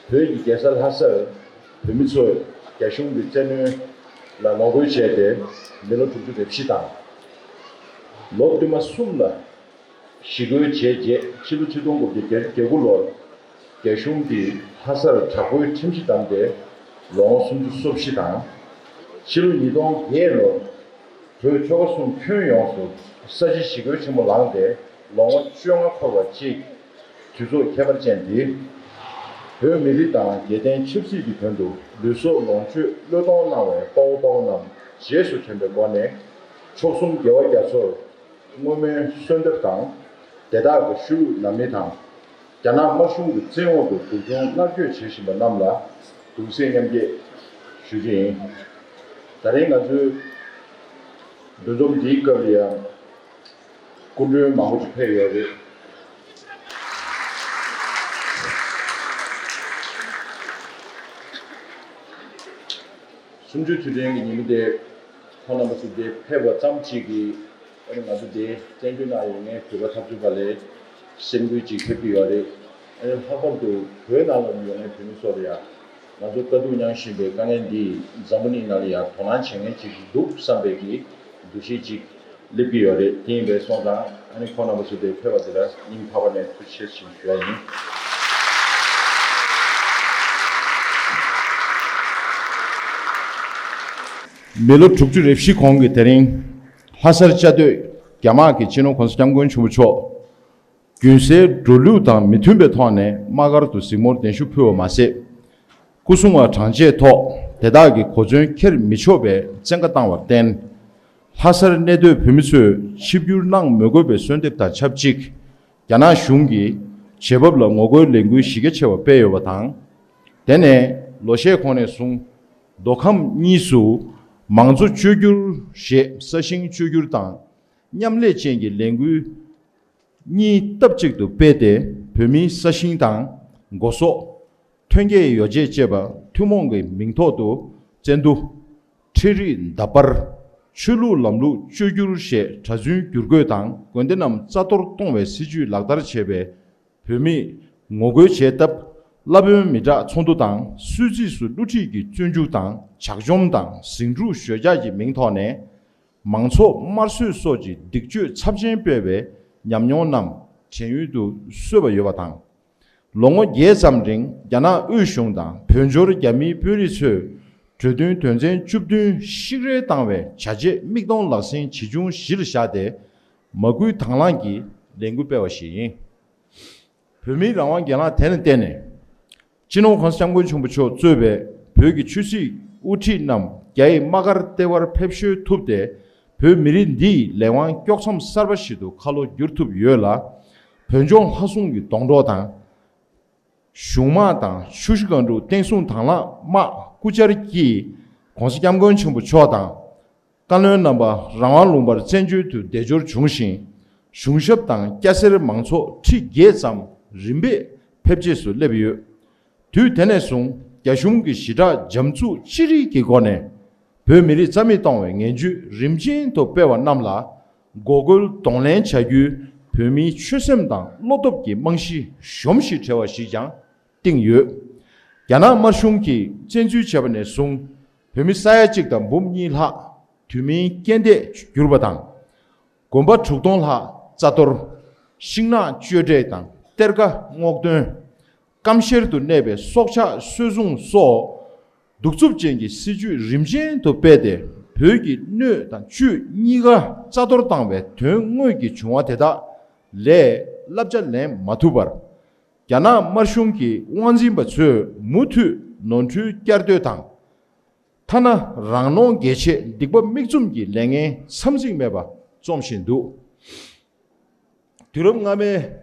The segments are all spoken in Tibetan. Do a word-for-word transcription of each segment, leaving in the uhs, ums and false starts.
བོད་ཀྱི་རྒྱལ་ས་ལྷ་སར་བོད་མི་ཚོས་རྒྱ་གཞུང་གི་བཙན་གནོན་ལ་ངོ་རྒོལ་བྱས་ཏེ་མི་ལོ་དྲུག་ཅུ་རེ་བཞི་དང་། ལོ་སྟོད་མ་གསུམ་ལ་ཞི་རྒོལ་བྱས་རྗེས་ཕྱི་ལོ་ཆིག་སྟོང་དགུ་བརྒྱ་བརྒྱད་ཅུ་གྱ་དགུ་ལོར་རྒྱ་གཞུང་གིས་ལྷ་སར་དྲག་པོའི་ཁྲིམས་གཞི་བསྡམས་ཏེ་ལོ་ངོ་སུམ་ཅུ་སོ་བཞི་དང་། ཕྱི་ལོ་ཉིས་སྟོང་བརྒྱད་ལོར་བོད་ཆོལ་ཁ་གསུམ་ཁྱོན་ཡོངས་སུ་ས་བྱི་ཞི་རྒོལ་ཆེན་མོ་ལངས་ཏེ་ལོ་ངོ་བཅོ་ལྔ་འཁོར་བ་གཅིག་དུས་ཚོགས་ཁྱད་པར་ཅན་འདིར། བོད་མི་རིགས་དང་རྒྱལ་བསྟན་ཆབ་སྲིད་ཀྱི་དོན་དུ་ལུས་སྲོག་ལོངས་སྤྱོད་བློས་གཏོང་གནང་བའི་དཔའ་བོ་དཔའ་མོ་རྣམས་རྗེས་སུ་དྲན་པའི་སྒོ་ནས་མཆོག་གསུམ་རྒྱལ་བ་རྒྱ་མཚོར་བསྔོ་སྨོན་གསོལ་འདེབས་དང་། དེ་དག་གི་ཤུལ་ནང་མི་དང་། རྒྱ་ནག་དམར་གཞུང་གི་བཙན་འོག་ཏུ་སྡུག་སྦྱོང་མནར་གཅོད་བྱེད་བཞིན་པ་རྣམས་ལ་གདུང་སེམས་མཉམ་སྐྱེད་ཞུ་རྒྱུ་ཡིན། ད་རིང་ང་ཚོའི་འདུ་འཛོམས་འདིའི་སྐབས་ལ་ཡང་སྐུ་མགྲོན་མང་པོ་ཞིག་ཕེབས་ཡོད་རེད། གསུམ་བཅུའི་དུས་དྲན་གྱི་ཉིན་མོ་དེ་ཁོང་རྣམ་པ་ཚོ་འདིར་ཕེབས་པ་ཙམ་གཅིག་གིས་ཨ་ནི་ང་ཚོ་འདིར་བཙན་བྱོལ་ནང་ཡོད་མཁན་བོད་པ་འཐབ་རྩོད་པ་ལ་སེམས་འགུལ་ཅིག་ཐེབས་ཀྱི་ཡོད་རེད། ཨ་ནི་ལྷག་པར་དུ་བོད་ནང་ལ་ཡོད་མཁན་བོད་མི་ཚོ་ལ་ཡང་ང་ཚོ་དཀའ་སྡུག་མྱངས་བཞིན་པའི་དཀའ་ངལ་འདི་འཛམ་བུ་གླིང་ནང་ལ་ཡང་དོ་སྣང་བྱེད་མཁན་ཅིག་འདུག་བསམ་པའི་གི་འདུ་ཤེས་ཅིག་སླེབས་ཀྱི་ཡོད་རེད། དེ་ཡིན་པས་སོང་ཙང་ཨ་ནི་ཁོང་རྣམ་པ་ཚོ་འདིར་ཕེབས་པ་འདི་ལ་སྙིང་ཐག་པ་ནས་ཐུགས་རྗེ་ཆེ་ཞེས་ཞུ་ཡ་ཡིན། མི་ལོ་དྲུག་ཅུ་རེ་བཞི་གོང་གི་དེ་རིང་ལྷ་སར་བཅའ་སྡོད་རྒྱ་དམག་གིས་སྤྱི་ནོར་གོང་ས་སྐྱབས་མགོན་ཆེན་པོ་མཆོག་རྒྱུན་སྲོལ་འགྲོ་ལུགས་དང་མི་མཐུན་པའི་ཐོག་ནས་དམག་སྒར་དུ་གཟིགས་མོར་གདན་ཞུ་ཕུལ་བ་མ་ཟད། སྐུ་སྲུང་བ་གྲངས་ཆེད་ཐོག་དེ་དག་གི་གོ་མཚོན་འཁྱེར་མི་ཆོག་པའི་བཙན་བཀའ་བཏང་བར་བརྟེན། ལྷ་སར་གནས་སྡོད་བོད་མི་ཚོས་ཆིབས་བསྒྱུར་གནང་མི་དགོས་པའི་གསོལ་འདེབས་དང་ཆབས་ཅིག་རྒྱ་ནག་གཞུང་གིས་བྱེད་བབ་ལ་ངོ་རྒོལ་ལས་འགུལ་གཞི་རྒྱ་ཆེ་བ་སྤེལ་ཡོད་པ་དང་། དེ་ནས་ལོ་ཤས་གོང་ནས་བཟུང་མདོ་ཁམས་གཉིས་སུ་མང་གཙོ་བཅོས་བསྒྱུར་ཞེས་ས་ཞིང་བཅོས་བསྒྱུར་དང་མཉམ་ལས་ཅན་གྱི་ལས་འགུལ་གཉིས་སྟབས་གཅིག་ཏུ་སྤེལ་ཏེ་བོད་མིའི་ས་ཞིང་དང་སྒོ་ཟོག་ཐོན་སྐྱེད་ཡོ་བྱད་ཅེས་པ་ཐུན་མོང་གི་མིང་ཐོག་ཏུ་བཙན་བསྡུ། འཕྲུལ་རིག་འདབ་འབར། ཆོས་ལུགས་ལམ་ལུགས་བཅོས་བསྒྱུར་ཞེས་གྲྭ་བཙུན་བསྒྱུར་བཀོད་དང་དགོན་སྡེ་རྣམས་རྩ་གཏོར་གཏོང་བའི་སྲིད་བྱུས་ལག་བསྟར་བྱས་པའི་བོད་མིས་ངོ་རྒོལ་བྱས་སྟབས། བླ་དཔོན་མི་དྲག་ཚོགས་འདུ་དང་སུད་སི་སུ་བསླུ་བྲིད་ཀྱི་བཙོན་འཇུག་དང་ཇག་བཅོམ་དང་ཟིང་འཁྲུག་ཞོད་འཇགས་ཀྱི་མིང་ཐོག་ནས། མང་ཚོགས་དམར་གསོད་སོགས་ཀྱི་སྡིག་སྤྱོད་ཚབས་ཆེན་སྤེལ་བའི་ཉམས་མྱོང་རྣམས་དྲན་ཡུལ་དུ་གསོས་པ་ཡོད་པ་དང་། ལོ་ངོ་བརྒྱད་ཙམ་རིང་རྒྱ་ནག་དབུས་གཞུང་དང་བོད་འབྱོར་རྒྱ་མིའི་དཔོན་རིགས་ཚོས་གྲོས་མཐུན་དོན་ཚན་བཅུ་བདུན་ཤིག་རལ་བཏང་བའི་བྱ་བྱེད་མིག་མཐོང་ལག་ཟིན་ཇི་བྱུང་གཞིར་བཞག་སྟེ། མ་བསྐུལ་དང་བླངས་ཀྱིས་ ལས་འགུལ་སྤེལ་བ་ཞིག་ཡིན། བོད་མིའི་རང་དབང་སྒེར་ལངས་དེ་ལ་བརྟེན་ནས། སྤྱི་ནོར་༸གོང་ས་༸སྐྱབས་མགོན་ཆེན་པོ་མཆོག་གཙོས་པའི་བོད་ཀྱི་ཆོས་སྲིད་དབུ་ཁྲིད་རྣམས་རྒྱ་ཡི་དམག་སྒར་ལྟེ་བར་ཕེབས་བཞུད་ཐུབ་སྟེ། བོད་མི་རིགས་འདི་ཡི་ལས་དབང་དཀྱོགས་མཚམས་གསར་པ་ཞིག་ཏུ་ཁ་ལོ་བསྒྱུར་ཐུབ་ཡོད་ལ། བོད་ལྗོངས་ལྷ་སྲུང་གི་སྡོང་གྲོགས་དང་། གཞུང་དམག་དང་ཆུ་བཞི་སྒང་དྲུག་བསྟན་སྲུང་དྭང་བླངས་དམག་སྐུ་བཅར་གྱིས་༸གོང་ས་༸སྐྱབས་མགོན་ཆེན་པོ་མཆོག་དང་། བཀའ་བློན་རྣམ་པ་རང་དབང་ལུང་པར་བཙན་བྱོལ་དུ་བདེ་འབྱོར་བྱུང་ཞིང་། གཞུང་ཞབས་དང་སྐྱ་སེར་མང་ཚོགས་ཁྲི་བརྒྱད་ཙམ་རིམ་པས་ཕེབས་རྗེས་སུ་སླེབས་ཡོད། དུས་དེ་ནས་བཟུང་རྒྱ་གཞུང་གི་ཞི་དྲག་རྒྱ་མཚོ་ཅི་རིགས་ཀྱི་སྒོ་ནས་བོད་མི་རིགས་རྩ་མེད་གཏོང་བའི་ངན་ཇུས་རིམ་ཅན་དུ་སྤེལ་བ་རྣམས་ལ་འགོག་རྒོལ་གདོང་ལེན་བྱ་རྒྱུའི་བོད་མིའི་ཆོད་སེམས་དང་བློ་སྟོབས་ཀྱི་རྨང་གཞི་གཞོམ་གཞིག་བྲལ་བ་ཞིག་ཀྱང་བཏིང་ཡོད། རྒྱ་ནག་དམར་གཞུང་གིས་བཙན་འཛུལ་བྱས་པ་ནས་བཟུང་བོད་མི་ས་ཡ་གཅིག་དང་འབུམ་གཉིས་ལྷག་དུས་མིན་རྐྱེན་འདས་གྱུར་པ་དང་། དགོན་པ་དྲུག་སྟོང་ལྷག་རྩ་གཏོར། ཤིང་ནགས་གཅོད་འབྲེག་དང་གཏེར་ཁ་སྔོག་འདོན། སྐམ་ཤེལ་དུ་གནས་པའི་སྲོག་ཆགས་གསོད་བཟུང་སོགས་གདུག་རྩུབ་ཅན་གྱི་སྲིད་བྱུས་རིམ་ཅན་དུ་སྤེལ་ཏེ། བོད་ཀྱི་སྣོད་དང་བཅུད་གཉིས་ཀ་རྩ་གཏོར་བཏང་བའི་དོན་དངོས་ཀྱི་བྱུང་བ་དེ་དག་ལས་བསླབ་བྱ་ལེན་མ་ཐུབ་པར། རྒྱ་ནག་དམར་གཞུང་གི་དབང་འཛིན་པ་ཚོས་མུ་མཐུད་ནོར་འཁྲུལ་བསྐྱར་ཟློས་དང་། ཐ་ན་རང་ནོར་རྒྱས་ཆེད་སྡིག་པ་མིག་བཙུམ་གྱི་ལས་ངན་མཚམས་ཚིགས་མེད་པ་རྩོམ་བཞིན་འདུག། དུས་རབས་སྔ་མའི་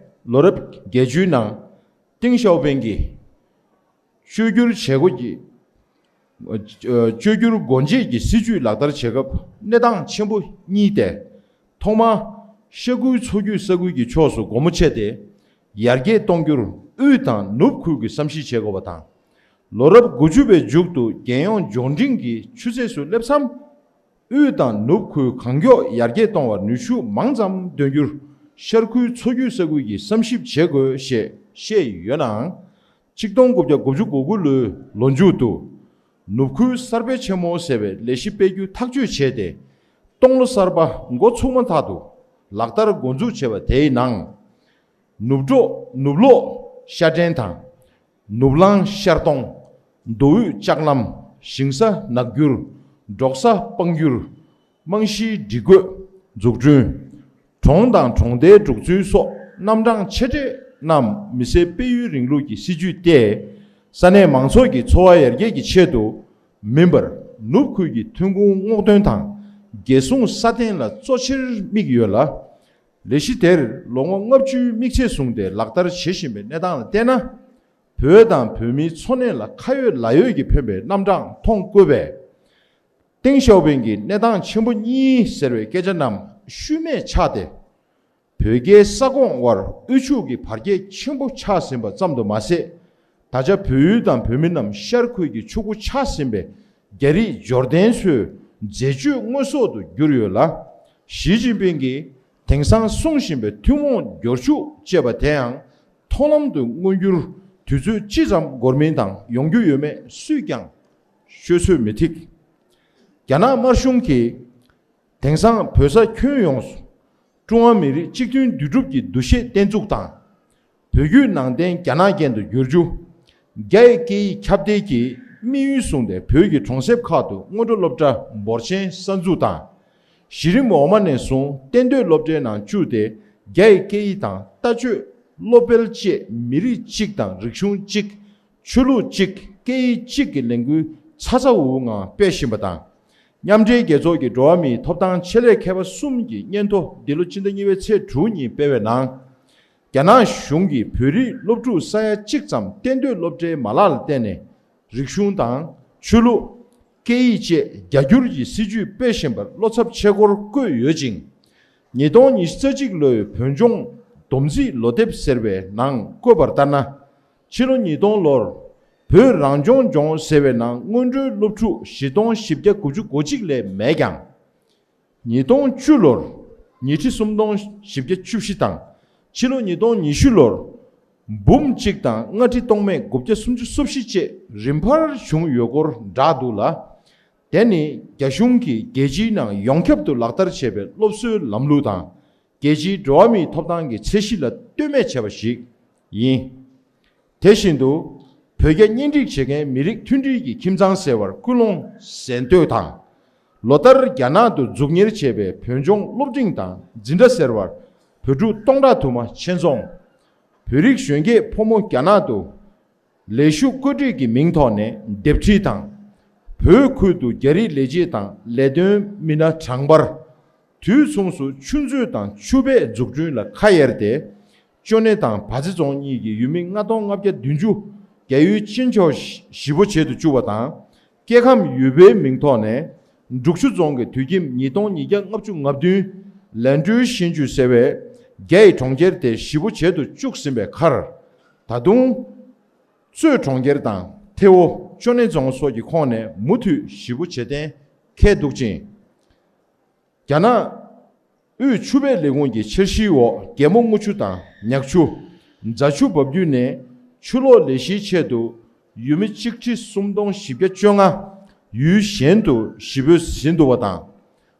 ལོ་རབས་བརྒྱད་ཅུའི་ནང་ཏེང་ཞའོ་ཕིང་གིས་བཅོས་བསྒྱུར་བྱེད་སྒོ་གི་བཅོས་བསྒྱུར་སྒོ་འབྱེད་ཀྱི་སྲིད་བྱུས་ལག་བསྟར་བྱེད་སྐབས་གནས་སྟངས་ཆེན་པོ་གཉིས་ཏེ། ཐོག་མར་ཤར་ཁུལ་མཚོ་རྒྱུད་ས་ཁུལ་གྱི་ཕྱོགས་སུ་སྒོ་མོ་ཕྱེ་སྟེ། ཡར་རྒྱས་གཏོང་རྒྱུར་དབུས་དང་ནུབ་ཁུལ་གྱི་བསམ་གཞིག་བྱེད་དགོས་པ་དང་། ལོ་རབས་དགུ་བཅུ་པའི་མཇུག་ཏུ་རྒྱལ་ཡོངས་འབྱོར་འབྲིང་གི་ཆུ་ཚད་སུ་སླེབས་མཚམས། དབུས་དང་ནུབ་ཁུལ་གང་མགྱོགས་ཡར་རྒྱས་གཏོང་བར་ནུས་ཤུགས་མང་ཙམ་འདོན་རྒྱུར་ཤར་ཁུལ་མཚོ་རྒྱུད་ས་ཁུལ་གྱིས་བསམ་ཞིབ་བྱེད་དགོས་ཞེས་བཤད་ཡོད་ནའང་། ཆིག་སྟོང་དགུ་བརྒྱ་དགུ་བཅུ་གོ་དགུ་ལོའི་ལོ་མཇུག་ཏུ། ནུབ་ཁུལ་གསར་སྤེལ་ཆེན་མོ་ཟེར་བའི་ལས་གཞི་སྤེལ་རྒྱུ་ཐག་གཅོད་བྱས་ཏེ། སྟོང་ལོ་གསར་པ་འགོ་ཚུགས་མ་ཐག་ཏུ་ལག་བསྟར་འགོ་འཛུགས་བྱས་པ་དེའི་ནང་། ནུབ་གྲོག་ནུབ་ལོགས་ཤར་ཕྲན་དང་། ནུབ་གླང་ཤར་གཏོང་། མདོ་དབུས་ལྕགས་ལམ། ཞིང་ས་ནགས་འགྱུར། འབྲོག་ས་སྤང་འགྱུར། རྨང་གཞིའི་སྒྲིག་བཀོད་འཛུགས་སྐྲུན། གྲོང་དང་གྲོང་རྡལ་འབྲུག་འཛིན་སོགས་རྣམ་གྲངས་ཆེ་གྲས་རྣམས་མི་སེར་སྤེལ་ཡུལ་རིང་ལུགས་ཀྱི་སྲིད་ཇུས་ཏེ། ས་གནས་མང་ཚོགས་ཀྱི་འཚོ་བ་ཡར་རྒྱས་ཀྱི་ཆེད་དུ་མིན་པར། ནུབ་ཁུལ་གྱི་ཐོན་ཁུངས་སྔོག་འདོན་དང་རྒྱལ་སྲུང་སྲ་བརྟན་ལ་གཙོ་ཆེར་དམིགས་ཡོད་ལ། ལས་གཞི་དེར་ལོ་ངོ་ལྔ་བཅུའི་དམིགས་ཚད་བཟུང་སྟེ་ལག་བསྟར་བྱེད་བཞིན་པའི་གནས་སྟངས་ལ་བལྟས་ན། བོད་དང་བོད་མིའི་འཚོ་གནས་ལ་ཁ་ཡོད་ལག་ཡོད་ཀྱིས་ཕན་པའི་རྣམ་གྲངས་མཐོང་དགོས་པས། ཏེང་ཞའོ་ཕིང་གི་གནས་སྟངས་ཆེན་པོ་གཉིས་ཟེར་བའི་སྐད་ཆ་རྣམས་ཤུལ་མེད་ཆགས་ཏེ། བོད་རྒྱའི་ས་ཁོངས་དབར་དབུལ་ཕྱུག་གི་བར་ཁྱད་ཆེན་པོ་ཆགས་ཟིན་པ་ཙམ་དུ་མ་ཟད། ད་ཆ་བོད་ཡུལ་དང་བོད་མི་རྣམས་ཤར་ཁུལ་གྱི་ཕྱུག་པོ་ཆགས་ཟིན་པའི་རྒྱ་རིགས་འབྱོར་ལྡན་ཚོའི་འཛད་སྤྱོད་དངོས་ཟོག་ཏུ་གྱུར་ཡོད་ལ། ཞི་ཅིན་ཕིང་གིས་དེང་སང་སྲུང་བཞིན་པའི་ཐུན་མོང་འབྱོར་ཕྱུག་ཅེས་པ་དེའང་མཐོང་ལམ་དུ་མངོན་རྒྱུར་དུས་ཚོད་ཅི་ཙམ་འགོར་མིན་དང་ཡོང་རྒྱུ་ཡོད་མེད་སུས་ཀྱང་ཤོད་ཚོད་མི་ཐིག། རྒྱ་ནག་དམར་གཞུང་གིས། དེང་སང་བོད་ས་ཁྱོན་ཡོངས་སུ་ཀྲུང་ཧྭ་མི་རིགས་གཅིག་མཐུན་འདུས་གྲུབ་ཀྱི་འདུ་ཤེས་བརྟན་བཙུགས་དང་། བོད་བརྒྱུད་ནང་བསྟན་རྒྱ་ནག་ཅན་དུ་བསྒྱུར་རྒྱུ། རྒྱ་ཡི་སྐད་ཡིག་ཁྱབ་གདལ་གྱི་དམིགས་ཡུལ་བཟུང་སྟེ་བོད་ཀྱི་གྲོང་གསེབ་ཁག་ཏུ་སྔོན་འགྲོ་སློབ་གྲྭ་འབོར་ཆེན་གསར་འཛུགས་དང་། གཞི་རིམ་འོག་མ་ནས་བཟུང་གཏན་སྡོད་སློབ་གྲྭའི་ནང་བཅུག་སྟེ་རྒྱ་ཡི་སྐད་ཡིག་དང་ལྟ་སྤྱོད། སློབ་སྤེལ་བཅས་མི་རིགས་གཅིག་དང་རིག་གཞུང་གཅིག་ཆོས་ལུགས་གཅིག་སྐད་ཡིག་གཅིག་གི་ལས་འགུལ་ཚ་ཚ་འུར་འུར་ངང་སྤེལ་བཞིན་པ་དང་། མཉམ་འབྲེལ་རྒྱལ་ཚོགས་ཀྱི་འགྲོ་བ་མིའི་ཐོབ་ཐང་ཆེད་ལས་མཁས་པ་གསུམ་གྱི་སྙན་ཐོ་འདི་ལོ་སྤྱི་ཟླ་གཉིས་པའི་ཚེས་དྲུག་ཉིན་སྤེལ་བའི་ནང་། རྒྱ་ནག་གཞུང་གིས་བོད་རིགས་སློབ་ཕྲུག་ས་ཡ་གཅིག་ཙམ་གཏན་སྡོད་སློབ་གྲྭའི་མ་ལག་ལ་བརྟེན་ནས་རིག་གཞུང་དང་ཆོས་ལུགས། སྐད་ཡིག་བཅས་རྒྱ་སྒྱུར་གྱི་སྲིད་ཇུས་སྤེལ་བཞིན་པར་བློ་འཚབ་ཆེ་སྐོར་བཀོད་ཡོད་ཅིང་། ཉིས་སྟོང་ཉི་ཤུ་རྩ་གཅིག་ལོའི་བོད་ལྗོངས་བསྡོམས་རྩིས་ལོ་དེབ་ཟེར་བའི་ནང་བཀོད་པ་ལྟར་ན། ཕྱི་ལོ་ཉིས་སྟོང་ལོར་བོད་རང་སྐྱོང་ལྗོངས་ཟེར་བའི་ནང་སྔོན་འགྲོའི་སློབ་ཕྲུག་བཞི་སྟོང་བཞི་བརྒྱ་དགུ་བཅུ་གོ་གཅིག་ལས་མེད་ཀྱང་། ཉིས་སྟོང་བཅུ་ལོར་ཉི་ཁྲི་སུམ་སྟོང་བཞི་བརྒྱ་བཅུ་བཞི་དང་། ཕྱི་ལོ་ཉིས་སྟོང་ཉི་ཤུ་ལོར་འབུམ་གཅིག་དང་ལྔ་ཁྲི་སྟོང་མེད་དགུ་བརྒྱ་སུམ་ཅུ་སོ་བཞི་བཅས་རིམ་འཕར་བྱུང་ཡོད་སྐོར་བསྒྲགས་འདུག་ལ། དེ་ནི་རྒྱ་གཞུང་གིས་རྒྱལ་སྤྱིའི་ནང་ཡོངས་ཁྱབ་ཏུ་ལག་བསྟར་བྱས་པའི་སློབ་གསོའི་ལམ་ལུགས་དང་། རྒྱལ་སྤྱིའི་འགྲོ་བ་མིའི་ཐོབ་ཐང་གི་ཚད་གཞི་ལ་ལྟོས་མེད་བྱས་པ་ཞིག་ཡིན། དེ་བཞིན་དུ། བོད་རྒྱ་གཉེན་སྒྲིག་བྱེད་མཁན་མི་རིགས་མཐུན་སྒྲིལ་གྱི་ཁྱིམ་ཚང་ཟེར་བར་སྐུལ་སློང་གཟེངས་བསྟོད་དང་། ལོ་ལྟར་རྒྱ་ནག་ཏུ་འཛུགས་གཉེར་བྱས་པའི་བོད་ལྗོངས་སློབ་འབྲིང་དང་འཛིན་གྲྭ་ཟེར་བར་ བོད་ཕྲུག་སྟོང་ཕྲག་དུ་མ་ཆེད་རྫོང་། བོད་རིགས་གཞོན་སྐྱེས་ཕོ་མོ་རྒྱ་ནག་ཏུ་ལས་ཞུགས་བཀོད་སྒྲིག་གི་མིང་ཐོག་ནས་སྡེབ་ཁྲིད་དང་། བོད་ཁུལ་དུ་རྒྱ་རིགས་ལས་བྱེད་དང་ལས་དོན་མི་སྣ་གྲངས་འབོར། དུས་མཚུངས་སུ་ཆུ་མཛོད་དང་ཆུ་བེད་འཛུགས་སྐྲུན་ལ་ཁ་གཡར་ཏེ། ཅོ་ནེ་དང་བ་ཙེ་རྫོང་གཉིས་ཀྱི་ཡུལ་མི་ལྔ་སྟོང་ལྔ་བརྒྱ་བདུན་ཅུ་རྒྱ་ཡུལ་ཕྱིན་ཆོག་ཞི་བོ་བྱེད་དུ་བཅུག་པ་དང་། སྐྱེ་ཁམས་ཡུལ་པའི་མིང་ཐོག་ནས་འབྲུག་ཆུ་རྫོང་གི་དུད་ཁྱིམ་ཉིས་སྟོང་ཉིས་བརྒྱ་ལྔ་བཅུ་ང་བདུན་ལན་ཀྲུའུ་ཤིན་ཅུ་ཟེར་བའི་རྒྱ་ཡི་གྲོང་ཁྱེར་དེ་ཞི་བོ་བྱེད་དུ་བཅུག་ཟིན་པའི་ཁར། ད་དུང་གཙོས་གྲོང་ཁྱེར་དང་ཐེ་བོ་ཅོ་ནེ་རྫོང་སོགས་ཀྱི་ཁོངས་ནས་མུ་མཐུད་ཞི་བོ་བྱེད་གཏན་འཁེལ་འདུག་ཅིང་། རྒྱ་ནག་དབུས་ཆུ་བེད་ལས་ཁུངས་ཀྱི་འཆར་གཞིའི་འོག་རྒྱལ་མོ་རྔུལ་ཆུ་དང་ཉག་ཆུ། རྫ་ཆུ་འབབ་རྒྱུད་ནས་ཆུ་གློག་ལས་གཞིའི་ཆེད་དུ་ཡུལ་མི་ཆིག་ཁྲི་སུམ་སྟོང་བཞི་བརྒྱ་བཅོ་ལྔ་ཡུལ་གཞན་དུ་ཞི་བོས་ཟིན་འདུག་པ་དང་།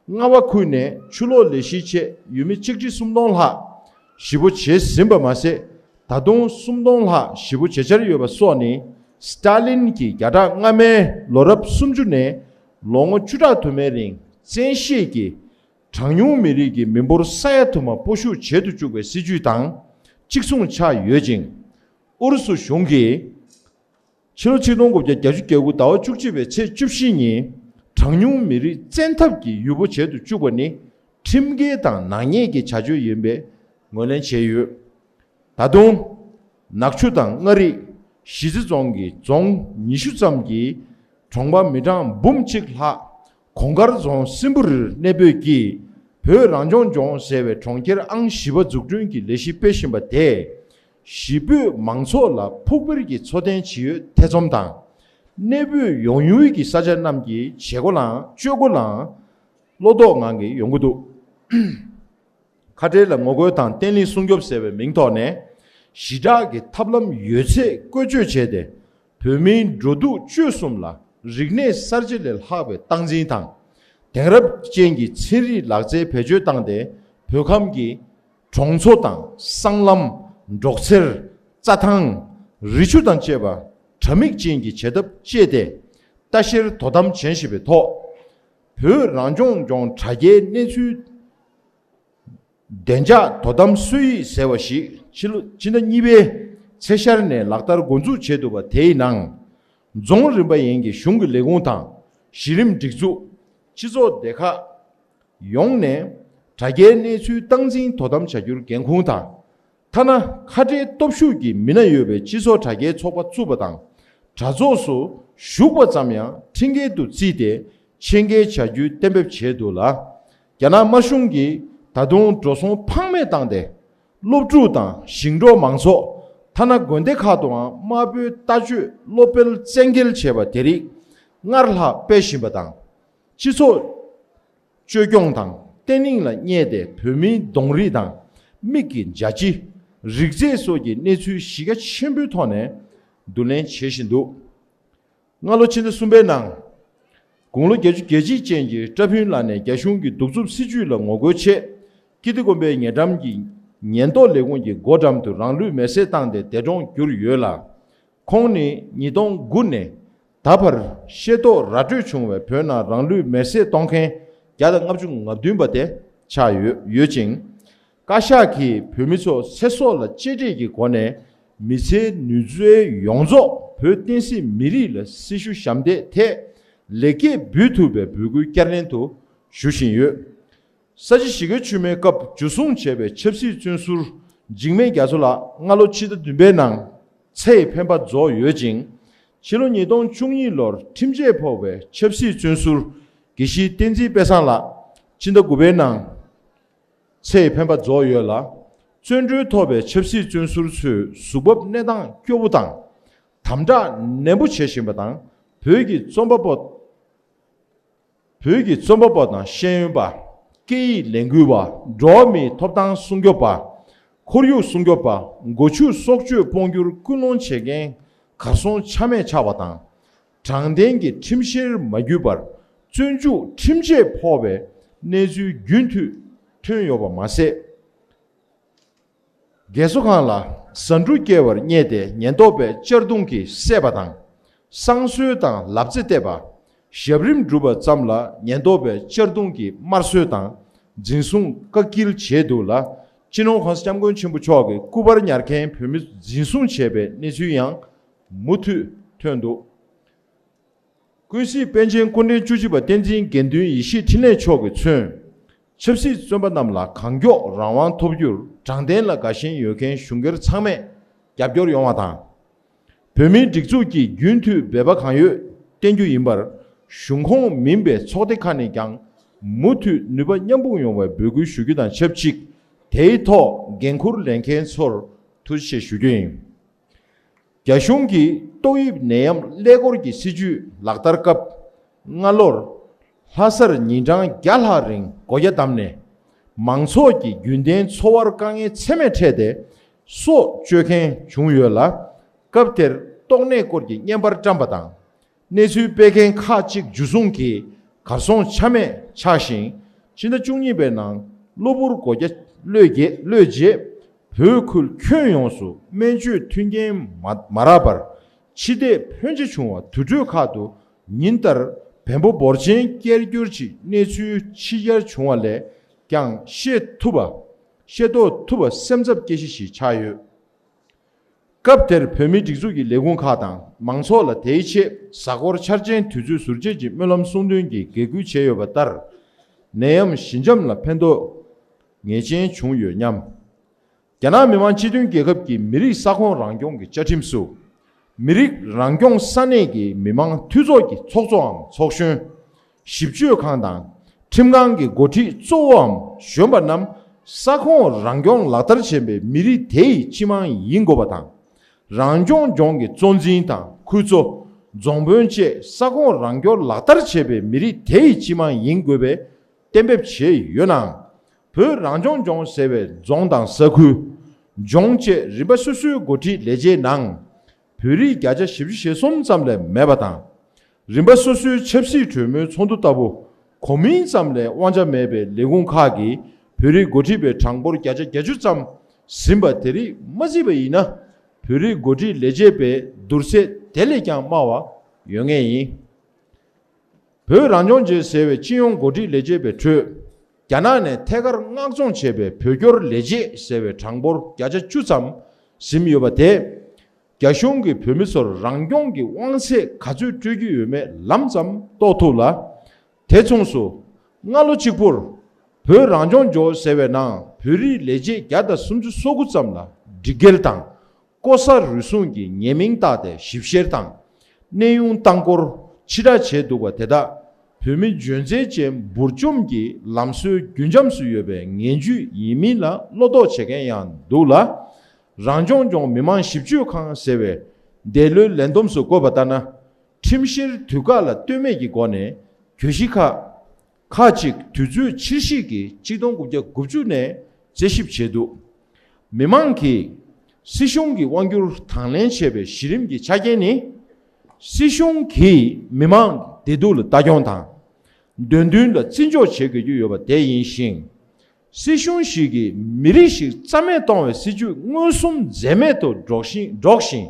རྔ་བ་ཁུལ་ནས་ཆུ་གློག་ལས་གཞིའི་ཆེད་ཡུལ་མི་ཆིག་ཁྲི་སུམ་སྟོང་ལྷག་ཞི་བོ་བྱས་ཟིན་པ་མ་ཟད། ད་དུང་སུམ་སྟོང་ལྷག་ཞི་བོ་བྱེད་འཆར་ཡོད་པ་སོགས་ནི། སི་ཏཱ་ལིན་གྱི་བརྒྱ་ཕྲག་སྔ་མའི་ལོ་རབས་སུམ་ཅུ་ནས་ལོ་ངོ་བཅུ་ཕྲག་དུ་མའི་རིང་བཙན་ཤེད་ཀྱིས་གྲངས་ཉུང་མི་རིགས་ཀྱི་མི་འབོར་ས་ཡ་དུ་མ་སྤོ་བཤུག་བྱེད་དུ་བཅུག་པའི་སྲིད་ཇུས་དང་གཅིག་མཚུངས་ཆགས་ཡོད་ཅིང་། ཨུ་རུ་སུ་གཞུང་གིས། ཕྱི་ལོ་ཆིག་སྟོང་དགུ་བརྒྱ་བརྒྱད་ཅུ་གྱ་དགུ་ཟླ་བ་བཅུ་གཅིག་པའི་ཚེས་བཅུ་བཞི་ཉིན་གྲངས་ཉུང་མི་རིགས་བཙན་ཐབས་ཀྱིས་ཡུལ་པོ་བྱེད་དུ་བཅུག་པ་ནི་ཁྲིམས་འགལ་དང་ནག་ཉེས་ཀྱི་བྱ་སྤྱོད་ཡིན་པའི་ངོས་ལེན་བྱས་ཡོད། ད་དུང་ནག་ཆུ་དང་མངའ་རིས་གཞིས་རྩེ་རྫོང་གི་རྫོང་ཉི་ཤུ་ཙམ་གྱི་གྲོང་པ་མི་གྲངས་འབུམ་གཅིག་ལྷག་གོང་དཀར་རྫོང་སྲིན་པོ་རིར་གནས་སྤོས་ཀྱིས་བོད་རང་སྐྱོང་ལྗོངས་ཟེར་བའི་གྲོང་ཁྱེར་ཨང་བཞི་པ་འཛུགས་སྐྲུན་གྱི་ལས་གཞི་སྤེལ་བཞིན་པ་དེས། གཞིས་སྤོས་མང་ཚོགས་ལ་ཕུགས་འཕེར་གྱི་འཚོ་རྟེན་ཇི་ཡོད་ཐེ་ཚོམ་དང་། གནས་སྤོས་ཡོང་ཡུལ་གྱི་ས་ཆ་རྣམས་ཀྱི་བྱེད་སྒོ་ལའང་སྤྱོད་སྒོ་ལའང་བློ་དོགས་ངང་གིས་ཡོང་གི་འདུག་ཁ་བྲལ་ལ་ངོ་རྒོལ་དང་བརྟན་ལྷིང་སྲུང་སྐྱོབ་ཟེར་བའི་མིང་ཐོག་ནས་ཞི་དྲག་གི་ཐབས་ལམ་ཡོད་ཚད་བཀོལ་སྤྱོད་བྱས་ཏེ། བོད་མིའི་འགྲོ་འདུག་སྤྱོད་གསུམ་ལ་རིག་གནས་གསར་བརྗེ་ལས་ལྷག་པའི་སྟངས་འཛིན་དང་། དེང་རབས་ཅན་གྱི་ཚན་རིག་ལག་རྩལ་བེད་སྤྱོད་བཏང་སྟེ། བོད་ཁམས་ཀྱི་གྲོང་ཚོ་དང་སྲང་ལམ། འབྲོག་ཚེར། རྩྭ་ཐང་། རི་ཆུ་དང་བཅས་པ་དྲ་མིག་ཅན་གྱི་བྱེད་ཐབས་སྤྱད་དེ། ལྟ་བཤེར་དོ་དམ་བྱེད་བཞིན་པའི་ཐོག་བོད་རང་སྐྱོང་ལྗོངས་དྲ་རྒྱའི་གནས་ཚུལ་བདེ་འཇགས་དོ་དམ་སྲོལ་ཡིག་ཟེར་བ་ཞིག་ཕྱི་ལོ་ཕྱི་ཟླ་གཉིས་པའི་ཚེས་ཤར་ནས་ལག་བསྟར་འགོ་འཛུགས་བྱས་འདུག་པ། དེའི་ནང་རྫོང་རིམ་པ་ཡན་གྱི་གཞུང་གི་ལས་ཁུངས་དང་། གཞི་རིམ་སྒྲིག་འཛུགས། སྤྱི་ཚོགས་སྡེ་ཁག་ཡོངས་ནས་དྲ་རྒྱའི་གནས་ཚུལ་སྟངས་འཛིན་དོ་དམ་བྱ་རྒྱུར་འགན་འཁུར་དང་། ཐ་ན་ཁ་བྲལ་སྟོབས་ཤུགས་ཀྱི་མི་སྣ་ཡོད་པའི་སྤྱི་ཚོགས་དྲ་རྒྱའི་ཚོགས་པ་བཙུགས་པ་དང་། དྲ་ཚོགས་སུ་ཞུགས་པ་ཙམ་ཡང་ཁྲིམས་འགལ་དུ་བརྩིས་ཏེ་ཆེད་འགེལ་བྱ་རྒྱུའི་གཏན་འབེབས་བྱས་འདུག་ལ། རྒྱ་ནག་དམར་གཞུང་གིས་ད་དུང་འགྲོ་སོང་ཕངས་མེད་བཏང་སྟེ། སློབ་ཕྲུག་དང་ཞིང་འབྲོག་མང་ཚོགས། ཐ་ན་དགོན་སྡེ་ཁག་ཏུའང་དམར་པོའི་ལྟ་སྤྱོད་སློབ་སྤེལ་བཙན་འགེལ་བྱས་པ་དེ་རིགས་སྔར་ལྷག་སྤེལ་བཞིན་པ་དང་། སྤྱི་ཚོགས་བཅོས་སྐྱོང་དང་བརྟན་ལྷིང་ལ་བསྙད་དེ་བོད་མིའི་གདོང་རིས་དང་མིག་གི་འཇའ་ཆི། རིགས་རྫས་སོགས་ཀྱི་གནས་ཚུལ་གཞི་རྒྱ་ཆེན་པོའི་ཐོག་ནས་བསྡུ་ལེན་བྱེད་བཞིན་འདུག་སྔ་ལོ་ཕྱི་ཟླ་གསུམ་པའི་ནང་། དགུང་ལོ་བརྒྱད་ཅུ་གྱ་གཅིག་ཅན་གྱི་བཀྲ་ཕུན་ལགས་ནས་རྒྱ་གཞུང་གི་གདུག་རྩུབ་སྲིད་བྱུས་ལ་ངོ་རྒོལ་ཆེད། ཀིརྟི་དགོན་པའི་ཉེ་འགྲམ་གྱི་ཉེན་རྟོག་ལས་ཁུངས་ཀྱི་སྒོ་འགྲམ་དུ་རང་ལུས་མེར་སྲེག་བཏང་སྟེ་འདས་གྲོངས་གྱུར་ཡོད་ལ། ཁོང་ནི་ཉིས་སྟོང་དགུ་ནས་ད་བར་ཤེས་རྟོགས་ར་སྤྲོད་བྱུང་བའི་བོད་ནང་རང་ལུས་མེར་སྲེག་གཏོང་མཁན་བརྒྱ་དང་ལྔ་བཅུ་ང་བདུན་པ་དེ་ཆགས་ཡོད་ཡོད་ཅིང་། བཀའ་ཤག་གིས་བོད་མི་ཚོ་ཚེ་སྲོག་ལ་གཅེས་སྤྲས་ཀྱི་སྒོ་ནས་མི་ཚེའི་ནུས་རྩལ་ཡོངས་རྫོགས་བོད་བསྟན་སྲིད་མི་རིགས་ལ་སྲི་ཞུ་ཞབས་འདེགས་ཐད་ལེགས་སྐྱེས་འབུལ་ཐུབ་པའི་འབོད་སྐུལ་བསྐྱར་ནན་དུ་ཞུ་བཞིན་ཡོད། ས་བྱི་ཞི་རྒོལ་ཆུ་མེད་སྐབས་འཇུ་བཟུང་བྱས་པའི་ཆབ་སྲིད་བཙོན་ཟུར་འཇིགས་མེད་རྒྱ་མཚོ་ལགས་སྔ་ལོ་ཕྱི་ཟླ་བདུན་པའི་ནང་ཚེ་ཡི་འཕེན་པ་རྫོགས་ཡོད་ཅིང་། ཕྱི་ལོ་ཉིས་སྟོང་བཅུ་གཉིས་ལོར་ཁྲིམས་ཆད་ཕོག་པའི་ཆབ་སྲིད་བཙོན་ཟུར་དགེ་བཤེས་བསྟན་འཛིན་དཔལ་བཟང་ལགས་ཕྱི་ཟླ་དགུ་པའི་ནང་ཚེ་ཡི་འཕེན་པ་རྫོགས་ཡོད་ལ། བཙོན་གྲོལ་ཐོབ་པའི་ཆབ་སྲིད་བཙོན་ཟུར་ཚོའི་གཟུགས་བབ་གནས་སྟངས་སྐྱོ་བོ་དང་། དམ་དྲག་ནན་པོ་བྱེད་བཞིན་པ་དང་། བོད་ཀྱི་རྩོམ་པ་པོ། བོད་ཀྱི་རྩོམ་པ་པོ་དང་ཤེས་ཡོན་པ། སྐད་ཡིག་ལས་འགུལ་བ། འགྲོ་བ་མིའི་ཐོབ་ཐང་སྲུང་སྐྱོབ་པ། ཁོར་ཡུག་སྲུང་སྐྱོབ་པ། སྒོ་ཕྱུགས་སྲོག་གཅོད་སྤོང་རྒྱུར་སྐུལ་སློང་བྱེད་མཁན་གར་སོང་ཆ་མེད་ཆགས་པ་དང་། དྲང་བདེན་གྱི་ཁྲིམས་བཤེར་མ་བརྒྱུད་པར་བཙོན་འཇུག་ཁྲིམས་ཆད་ཕོག་པའི་གནས་ཚུལ་རྒྱུན་མཐུད་ཐོན་ཡོད་པ་མ་ཟད། རྒས་གསོ་ཁང་ལ་ཟ་འབྲུ་བསྐྱལ་བར་བསྙད་དེ་ཉེན་རྟོག་པས་གཅར་རྡུང་གིས་བསད་པ་དང་། བསང་གསོལ་དང་ལབ་རྩེ་གཏད་པ། ཞབས་རིམ་བསྒྲུབས་པ་ཙམ་ལ་ཉེན་རྟོག་པས་གཅར་རྡུང་གིས་དམར་གསོད་དང་འཛིན་བཟུང་བཀག་སྐྱིལ་བྱས་འདུག་ལ། སྤྱི་ནོར་༸གོང་ས་༸སྐྱབས་མགོན་ཆེན་པོ་མཆོག་གི་སྐུ་པར་ཉར་མཁན་བོད་མི་འཛིན་བཟུང་བྱས་པའི་གནས་ཚུལ་ཡང་མུ་མཐུད་ཐོན་འདུག། ཀུན་གཟིགས་པཎ་ཆེན་སྐུ་ཕྲེང་བཅུ་གཅིག་པ་བསྟན་འཛིན་དགེ་འདུན་ཡེ་ཤེས་འཕྲིན་ལས་མཆོག་གིས་མཚོན། ཆབ་སྲིད་བཙོན་པ་རྣམས་ལ་གང་མགྱོགས་རང་དབང་ཐོབ་རྒྱུར་དྲང་བདེན་ལ་དགའ་ཞེན་ཡོད་མཁན་གཞུང་སྒེར་ཚང་མས་རྒྱབ་སྐྱོར་ཡོང་བ་དང་། བོད་མིའི་སྒྲིག་འཛུགས་ཀྱིས་རྒྱུན་མཐུད་འབད་པ་གང་ཡོད་བསྟེན་རྒྱུ་ཡིན་པར། གཞུང་ཁོངས་མིན་པའི་ཚོགས་སྡེ་ཁག་ནས་ཀྱང་མུ་མཐུད་ནུས་པ་མཉམ་སྤུངས་ཡོང་བའི་འབོད་སྐུལ་ཞུ་རྒྱུ་དང་ཆབས་ཅིག། དེའི་ཐོག་འགན་འཁུར་ལེན་མཁན་ཚོར་ཐུགས་རྗེ་ཆེ་ཞུ་རྒྱུ་ཡིན། རྒྱ་གཞུང་གིས་ཏོག་དབྱིབས་ནད་ཡམས་ཀླད་ཀོར་གྱི་སྲིད་ཇུས་ལག་བསྟར་སྐབས། སྔ་ལོར། ལྷ་སར་ཉིན་གྲངས་བརྒྱ་ལྷག་རིང་སྒོ་རྒྱ་བསྡམས་ནས། མང་ཚོགས་ཀྱི་རྒྱུན་ལྡན་འཚོ་བར་དཀའ་ངལ་ཚད་མེད་འཕྲད་དེ། སྲོག་གཅོད་མཁན་བྱུང་ཡོད་ལ། སྐབས་དེར་ཏོག་ནད་སྐོར་གྱི་བརྙན་པར་བཀྲམ་པ་དང་། གནས་ཚུལ་སྤེལ་མཁན་ཁག་ཅིག་འཇུ་བཟུང་གིས་གར་སོང་ཆ་མེད་ཆགས་ཤིང་། ཕྱི་ཟླ་བཅུ་གཉིས་པའི་ནང་གློ་བུར་སྒོ་རྒྱ་གློད་རྗེས། བོད་ཁུལ་ཁྱོན་ཡོངས་སུ་སྨན་བཅོས་མཐུན་རྐྱེན་མ་མ་རག་པར། འཆི་ལྟས་ཕོན་ཆེ་བྱུང་བ་དུར་ཁྲོད་ཁག་ཏུ་ཉིན་ལྟར་བེམ་པོ་འབོར་ཆེན་བསྐྱལ་རྒྱུར་གྱི་གནས་ཚུལ་ཕྱི་གྱར་བྱུང་བ་ལས་ཀྱང་ཤེས་ཐུབ་པ། ཤེས་རྟོགས་ཐུབ་པ་སེམས་འཚབ་སྐྱེ་གཞི་ཞིག་ཆགས་ཡོད། སྐབས་དེར་བོད་མིའི་སྒྲིག་འཛུགས་ཀྱི་ལས་ཁུངས་ཁག་དང་མང་ཚོགས་ལ་དེའི་ཆེད་གཟའ་འཁོར་འཆར་ཅན་དུས་ཚོད་ཟུར་བཅད་ཀྱི་སྨོན་ལམ་གསུང་འདོན་གྱི་འགན་ཁུར་བྱས་ཡོད་པ་ལྟར། ནད་ཡམས་ཞི་འཇམ་ལ་ཕན་ཐོགས་ངེས་ཅན་བྱུང་ཡོད་སྙམ། རྒྱ་ནག་མི་དམངས་སྤྱི་མཐུན་རྒྱལ་ཁབ་ཀྱི་མི་རིགས་ས་ཁོངས་རང་སྐྱོང་གི་བཅའ་ཁྲིམས་སུ། མི་རིགས་རང་སྐྱོང་ས་གནས་ཀྱི་མི་དམངས་འཐུས་ཚོགས་ཀྱི་ཚོགས་གཙོའམ་ཚོགས་གཞོན། ཞིབ་དཔྱོད་ཁང་དང་ཁྲིམས་ཁང་གི་འགོ་ཁྲིད་གཙོ་བོའམ་གཞོན་པ་རྣམས་ས་ཁོངས་རང་སྐྱོང་ལག་བསྟར་བྱེད་པའི་མི་རིགས་དེ་ཡི་སྤྱི་དམངས་ཡིན་དགོས་པ་དང་། རང་སྐྱོང་ལྗོངས་ཀྱི་གཙོ་འཛིན་དང་ཁུལ་གཙོ། རྫོང་དཔོན་བཅས་ས་ཁོངས་རང་སྐྱོང་ལག་བསྟར་བྱེད་པའི་མི་རིགས་དེ་ཡི་སྤྱི་དམངས་ཡིན་དགོས་པའི་གཏན་འབེབས་བྱས་ཡོད་ནའང་། བོད་རང་སྐྱོང་ལྗོངས་ཟེར་བའི་རྫོང་དང་ས་ཁུལ། ལྗོངས་བཅས་རིམ་པ་སོ་སོའི་འགོ་ཁྲིད་ལས་བྱེད་ནང་། བོད་རིགས་བརྒྱ་ཆ་བཞི་བཅུ་ཞེ་གསུམ་ཙམ་ལས་མེད་པ་དང་། རིམ་པ་སོ་སོའི་ཆབ་སྲིད་གྲོས་མོལ་ཚོགས་འདུ་ལྟ་བུ་གོ་མིན་ཙམ་ལས་དབང་ཆ་མེད་པའི་ལས་ཁུངས་ཁག་གིས་བོད་རིགས་འགོ་ཁྲིད་པའི་གྲངས་འབོར་བརྒྱ་ཆ་བརྒྱད་ཅུ་ཙམ་ཟིན་པ་དེ་རིགས་མ་བརྩིས་པ་ཡིན་ན། བོད་རིགས་འགོ་ཁྲིད་ལས་བྱེད་པའི་བསྡུར་ཚད་དེ་ལས་ཀྱང་དམའ་བ་ཡོད་ངེས་ཡིན། བོད་རང་སྐྱོང་ལྗོངས་ཟེར་བའི་སྤྱི་ཡོངས་འགོ་ཁྲིད་ལས་བྱེད་པའི་ཁྲོད། རྒྱ་ནག་ནས་ཐད་ཀར་མངགས་གཙོ་བྱས་པའི་བོད་སྐྱོར་ལས་བྱེད་ཟེར་བའི་གྲངས་འབོར་བརྒྱ་ཆ་བཅུ་ཙམ་ཟིན་ཡོད་པ་དེས། རྒྱ་གཞུང་གིས་བོད་མི་ཚོར་རང་སྐྱོང་གི་དབང་ཚད་ག་ཚོད་སྤྲོད་ཀྱི་ཡོད་མེད་ལམ་ཙམ་རྟོགས་ཐུབ་ལ། དེ་མཚུངས་སུ། སྔ་ལོ་གཅིག་པུར། བོད་རང་སྐྱོང་ལྗོངས་ཟེར་བའི་ནང་བོད་རིགས་ལས་བྱེད་བརྒྱ་དང་སུམ་ཅུ་སོ་དགུ་ཙམ་ལ་སྒྲིག་འགལ་དང་། ལྐོག་ཟ་རུལ་སུངས་ཀྱི་ཉེས་མིང་བཏགས་ཏེ་ཞིབ་བཤེར་དང་། གནས་དབྱུང་བཏང་སྐོར་ཕྱིར་བསྒྲགས་བྱས་འདུག་པ་དེ་དག་བོད་མི་འཇོན་ཚད་ཅན་འབུར་འཇོམས་ཀྱི་ལམ་སྲོལ་རྒྱུན་འབྱམས་སུ་ཡོད་པའི་ངན་ཇུས་ཡིན་མིན་ལ་བློ་དོགས་བྱེད་མཁན་ཡང་འདུག་ལ། རང་སྐྱོང་ལྗོངས་མི་དམངས་ཞིབ་དཔྱོད་ཁང་ཟེར་བས་འདས་ལོའི་ལས་བསྡོམས་སུ་བཀོད་པ་ལྟར་ན། ཁྲིམས་བཤེར་དུས་བཀག་ལ་ལྟོས་མེད་ཀྱི་སྒོ་ནས་གྱོད་གཞི་ཁག་ཁག་ཅིག་དུས་ཚོད་ཕྱིར་བཤིག་གིས་གཅིག་སྟོང་དགུ་བརྒྱ་དགུ་བཅུ་ནས་རྩད་ཞིབ་བྱས་འདུག། མི་མང་གིས་སྲིད་གཞུང་གི་དབང་སྒྱུར་དང་ལེན་བྱས་པའི་གཞི་རིམ་གྱི་ཆ་རྐྱེན་ནི། སྲིད་གཞུང་གིས་མི་མང་བདེ་སྡུག་ལ་ལྟ་སྐྱོང་དང་། འདོད་འདུན་ལ་བརྩི་འཇོག་བྱེད་དགོས་ཀྱི་ཡོད་པ་དེ་ཡིན་ཞིང་། སྲིད་གཞུང་ཞིག་གིས་མི་རིགས་ཤིག་རྩ་མེད་གཏོང་བའི་སྲིད་ཇུས་མངོན་སུམ་འཛེམས་མེད་དུ་སྒྲོག་བཞིན་སྒྲོག་བཞིན་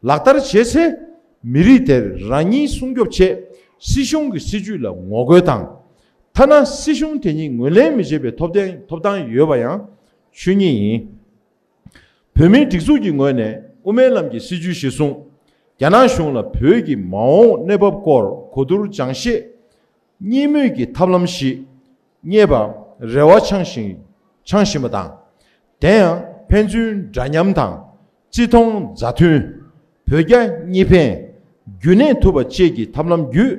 ལག་བསྟར་བྱས་ཚེ། མི་རིགས་དེར་རང་ཉིད་སྲུང་སྐྱོབ་ཆེད་སྲིད་གཞུང་གི་སྲིད་ཇུས་ལ་ངོ་རྒོལ་དང་། ཐ་ན་སྲིད་གཞུང་དེ་ཉིད་ངོས་ལེན་མི་བྱེད་པའི་ཐོབ་ཐང་ཐོབ་ཐང་ཡོད་པ་ཡང་ཆོས་ཉིད་ཡིན། བོད་མིའི་སྒྲིག་འཛུགས་ཀྱི་ངོས་ནས་དབུ་མའི་ལམ་གྱི་སྲིད་བྱུས་གཞིར་བཟུང་། རྒྱ་ནག་གཞུང་ལ་བོད་ཀྱི་མ་འོངས་གནས་བབ་སྐོར་གོ་བསྡུར་སྦྱང་བཤད། གཉིས་མོས་ཀྱི་ཐབས་ལམ་ཞིག་རྙེད་པར་རེ་བ་འཆང་བཞིན་འཆང་བཞིན་པ་དང་། དེ་ཡང་ཕན་ཚུན་འདྲ་མཉམ་དང་བརྩི་མཐོང་མཛའ་མཐུན། བོད་རྒྱ་གཉིས་ཕན། རྒྱུན་གནས་ཐུབ་པ་བཅས་ཀྱི་ཐབས་ལམ་བརྒྱུད་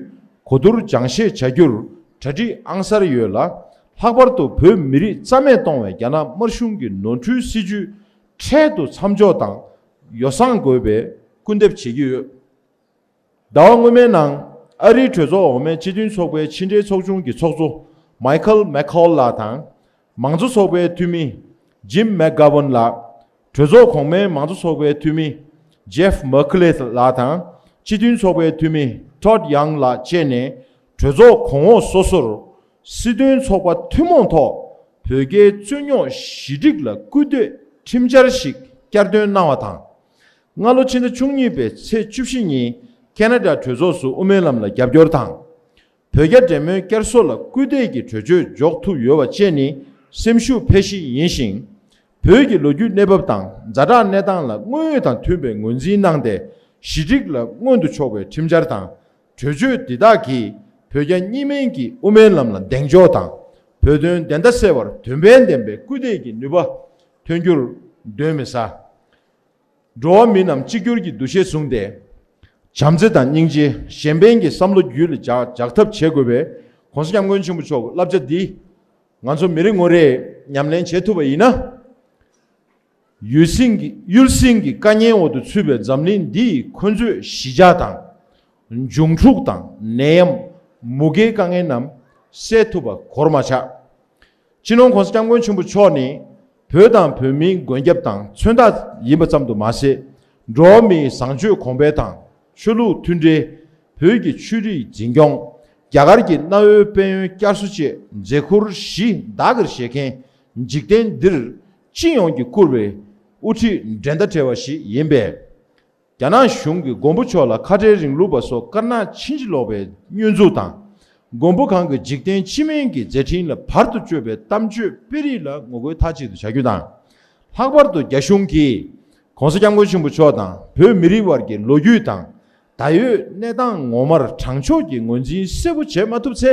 གོ་བསྡུར་སྦྱང་བཤད་བྱ་རྒྱུར་གྲ་སྒྲིག་ཨང་གསར་ཡོད་ལ། ལྷག་པར་དུ་བོད་མི་རིགས་རྩ་མེད་གཏོང་བའི་རྒྱ་ནག་དམར་གཞུང་གི་ནོར་འཁྲུལ་སྲིད་ཇུས་འཕྲལ་དུ་མཚམས་འཇོག་དང་ཡོ་བསྲང་དགོས་པའི་སྐུལ་འདེབས་བྱེད་ཀྱི་ཡོད། ཟླ་བ་སྔོན་མའི་ནང་ཨ་རིའི་གྲོས་ཚོགས་འོག་མའི་སྤྱི་མཐུན་ཚོགས་པའི་ཕྱི་འབྲེལ་ཚོགས་ཆུང་གི་ཚོགས་གཙོ་མའི་ཁལ་མེག་ཁོལ་ལགས་དང་། མང་གཙོ་ཚོགས་པའི་འཐུས་མི་ཇིམ་མེག་གྷ་ཝན་ལགས། གྲོས་ཚོགས་གོང་མའི་མང་གཙོ་ཚོགས་པའི་འཐུས་མི་ཇེབ་མེག་ལེ་ལགས་དང་། སྤྱི་མཐུན་ཚོགས་པའི་འཐུས་མི་ཊོཌ་ཡང་ལགས་བཅས་ནས་གྲོས་ཚོགས་གོང་འོག་སོ་སོར་སྲིད་དོན་ཚོགས་པ་ཐུན་མོང་ཐོག་བོད་རྒྱའི་རྩོད་རྙོག་ཞི་འགྲིག་ལ་སྐུལ་འདེད་ཁྲིམས་འཆར་ཞིག་བསྐྱར་འདོན་གནང་བ་དང་། སྔ་ལོ་ཕྱི་ཟླ་བཅུ་གཉིས་པའི་ཚེས་བཅུ་བཞི་ཉིན་ཁེ་ན་ཌ་གྲོས་ཚོགས་སུ་དབུ་མའི་ལམ་ལ་རྒྱབ་སྐྱོར་དང་། བོད་རྒྱ་འབྲེལ་མོལ་བསྐྱར་གསོ་ལ་སྐུལ་འདེད་ཀྱི་གྲོས་ཆོད་འཇོག་ཐུབ་ཡོད་པ་བཅས་ནི་སེམས་ཤུགས་འཕེལ་གཞི་ཡིན་ཞིང་། བོད་ཀྱི་ལོ་རྒྱུས་གནས་བབ་དང་ཛ་དྲག་གནས་སྟངས་ལ་དངོས་ཡོད་དང་མཐུན་པའི་ངོས་འཛིན་གནང་སྟེ། ཞི་འགྲིག་ལ་མངོན་དུ་ཕྱོགས་པའི་ཁྲིམས་འཆར་དང་གྲོས་ཆོད་འདི་དག་གིས་བོད་རྒྱ་གཉིས་སྨན་གྱི་དབུ་མའི་ལམ་ལ་གདེང་འཇོག་དང་། བོད་དོན་བདེན་མཐའ་གསལ་བར་དོན་ཕན་ལྡན་པའི་སྐུལ་འདེད་ཀྱི་ནུས་པ་ཐོན་རྒྱུར་གདོན་མི་ཟ། འགྲོ་བ་མི་རྣམས་གཅིག་གྱུར་གྱི་འདུ་ཤེས་བཟུང་སྟེ། བྱམས་བརྩེ་དང་སྙིང་རྗེ། གཞན་ཕན་གྱི་བསམ་བློ་རྒྱུད་ལ་འཇགས་འཇགས་ཐབས་བྱེད་དགོས་པའི་༸གོང་ས་༸སྐྱབས་མགོན་ཆེན་པོ་མཆོག་གི་བསླབ་བྱ་འདི་ང་ཚོ་མི་རེ་ངོ་རེས་ཉམས་ལེན་བྱེད་ཐུབ་པ་ཡིན་ན། ཡུལ་སྲིད་ཀྱི་ཡུལ་སྲིད་ཀྱི་དཀའ་ཉེན་འོག་ཏུ་ཚུད་པའི་འཛམ་གླིང་འདི་ཡི་འཁོན་རྩོད་གཞིས་ཆགས་དང་། འབྱུང་འཁྲུག་དང་ནད་ཡམས། མུ་གེའི་དཀའ་ངལ་རྣམས་སེལ་ཐུབ་པ་གོར་མ་ཆག། སྤྱི་ནོར་༸གོང་ས་༸སྐྱབས་མགོན་ཆེན་པོ་མཆོག་ནི་བོད་དང་བོད་མིའི་མགོན་སྐྱབས་དང་མཚོན་རྟགས་ཡིན་པ་ཙམ་དུ་མ་ཟད། འགྲོ་བ་མིའི་བཟང་སྤྱོད་གོང་འཕེལ་དང་ཆོས་ལུགས་མཐུན་འབྲེལ། བོད་ཀྱི་ཆོས་རིག་འཛིན་སྐྱོང་། རྒྱ་གར་གྱི་གནའ་བོའི་དཔལ་ཡོན་བསྐྱར་གསོ་བཅས་མཛད་ཁུར་གཞི་བདག་གིར་བཞེས་མཁན་འཇིག་རྟེན་འདིར་སྤྱི་ཡོངས་ཀྱིས་བཀུར་བའི་དབུ་ཁྲིད་འགྲན་ཟླ་བྲལ་བ་ཞིག་ཡིན་པས། རྒྱ་ནག་གཞུང་གིས་མགོན་པོ་མཆོག་ལ་ཁ་བྲལ་རིང་ལུགས་པ་སོགས་དཀར་ནག་ཕྱིན་ཅི་ལོག་པའི་བསྙོན་འཛུགས་དང་། མགོན་པོ་གང་གི་འཇིག་རྟེན་སྤྱི་སྨན་གྱི་མཛད་འཕྲིན་ལ་བར་དུ་གཅོད་པའི་གཏམ་བརྗོད་སྤེལ་རིགས་ལ་ངོ་རྒོལ་མཐའ་གཅིག་ཏུ་བྱ་རྒྱུ་དང་། ལྷག་པར་དུ་རྒྱ་གཞུང་གིས་༸གོང་ས་༸སྐྱབས་མགོན་ཆེན་པོ་མཆོག་དང་བོད་མི་རིགས་བར་གྱི་ལོ་རྒྱུས་དང་ད་ཡོད་གནས་སྟངས་ངོ་མར་དྲང་ཕྱོགས་ཀྱི་ངོས་འཛིན་གསལ་པོ་བྱེད་མ་ཐུབ་ཚེ།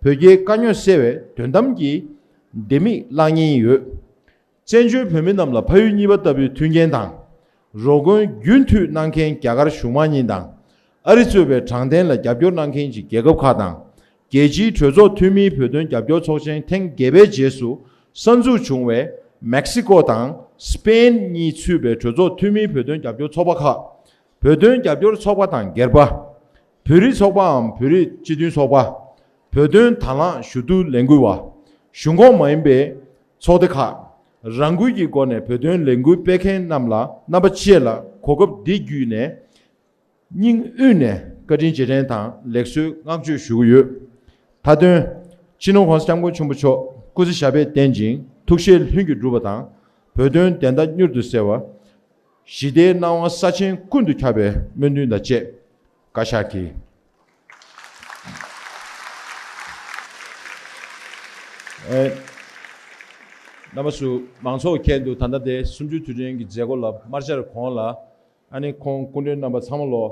བོད་རྒྱའི་དཀའ་རྙོག་སེལ་བའི་དོན་དམ་གྱི་ལྡེ་མིག་བརླག་ཉེན་ཡོད། བཙན་བྱོལ་བོད་མི་རྣམས་ལ་ཕ་ཡུལ་གཉིས་པ་ལྟ་བུའི་མཐུན་རྐྱེན་དང་། རོགས་མགོན་རྒྱུན་མཐུད་གནང་མཁན་རྒྱ་གར་གཞུང་མང་གཉིས་དང་། ཨ་རི་གཙོས་པའི་དྲང་བདེན་ལ་རྒྱབ་སྐྱོར་གནང་མཁན་གྱི་རྒྱལ་ཁབ་ཁག་དང་། རྒྱལ་སྤྱིའི་གྲོས་ཚོགས་འཐུས་མིའི་བོད་དོན་རྒྱབ་སྐྱོར་ཚོགས་ཆེན་ཐེངས་བརྒྱད་པའི་རྗེས་སུ་གསར་འཛུགས་བྱུང་བའི་མེག་སི་ཀོ་དང་སི་པེན་གཉིས་ཚུད་པའི་གྲོས་ཚོགས་འཐུས་མིའི་བོད་དོན་རྒྱབ་སྐྱོར་ཚོགས་པ་ཁག་བོད་དོན་རྒྱབ་སྐྱོར་ཚོགས་པ་དང་སྒེར་པ། བོད་རིགས་ཚོགས་པའམ་བོད་རིགས་སྤྱི་མཐུན་ཚོགས་པ། བོད་དོན་དང་བླངས་ཞུ་གཏུག་ལས་འགུལ་བ། གཞུང་ཁོངས་མ་ཡིན་པའི་ཚོགས་སྡེ་ཁག་རང་འགུལ་གྱི་སྒོ་ནས་བོད་དོན་ལས་འགུལ་སྤེལ་མཁན་རྣམས་ལ་རྣམ་པ་བཅས་ལ་གོ་སྐབས་འདི་བརྒྱུད་ནས་སྙིང་དབུས་ནས་བཀའ་དྲིན་རྗེས་དྲན་དང་ལེགས་གསོལ་བསྔགས་བརྗོད་ཞུ་གི་ཡོད། མཐའ་དོན། སྤྱི་ནོར་༸གོང་ས་༸སྐྱབས་མགོན་ཆེན་པོ་མཆོག་སྐུ་ཚེ་ཞབས་པད་བརྟན་ཅིང་ཐུགས་བཞེད་ལྷུན་གྱིས་འགྲུབ་པ་དང་། བོད་དོན་བདེན་མཐའ་མྱུར་དུ་གསལ་བ། ཞི་བདེའི་སྣང་བ་ས་ཆེན་ཀུན་ཏུ་ཁྱབ་པའི་སྨོན་འདུན་དང་བཅས་བཀའ་ཤག་གིས། ཨེ། རྣམ་པ་ཚོ་མང་ཚོགས་ཁྱེད་འདུག་ད་ལྟ་དེ་གསུམ་བཅུའི་དུས་དྲན་གྱི་མཛད་སྒོ་ལ་དམར་འབྱར་གོང་ལ། ཨ་ནི་ཁོང་སྐུ་མགྲོན་རྣམ་པ་ཚང་མ་ལོ།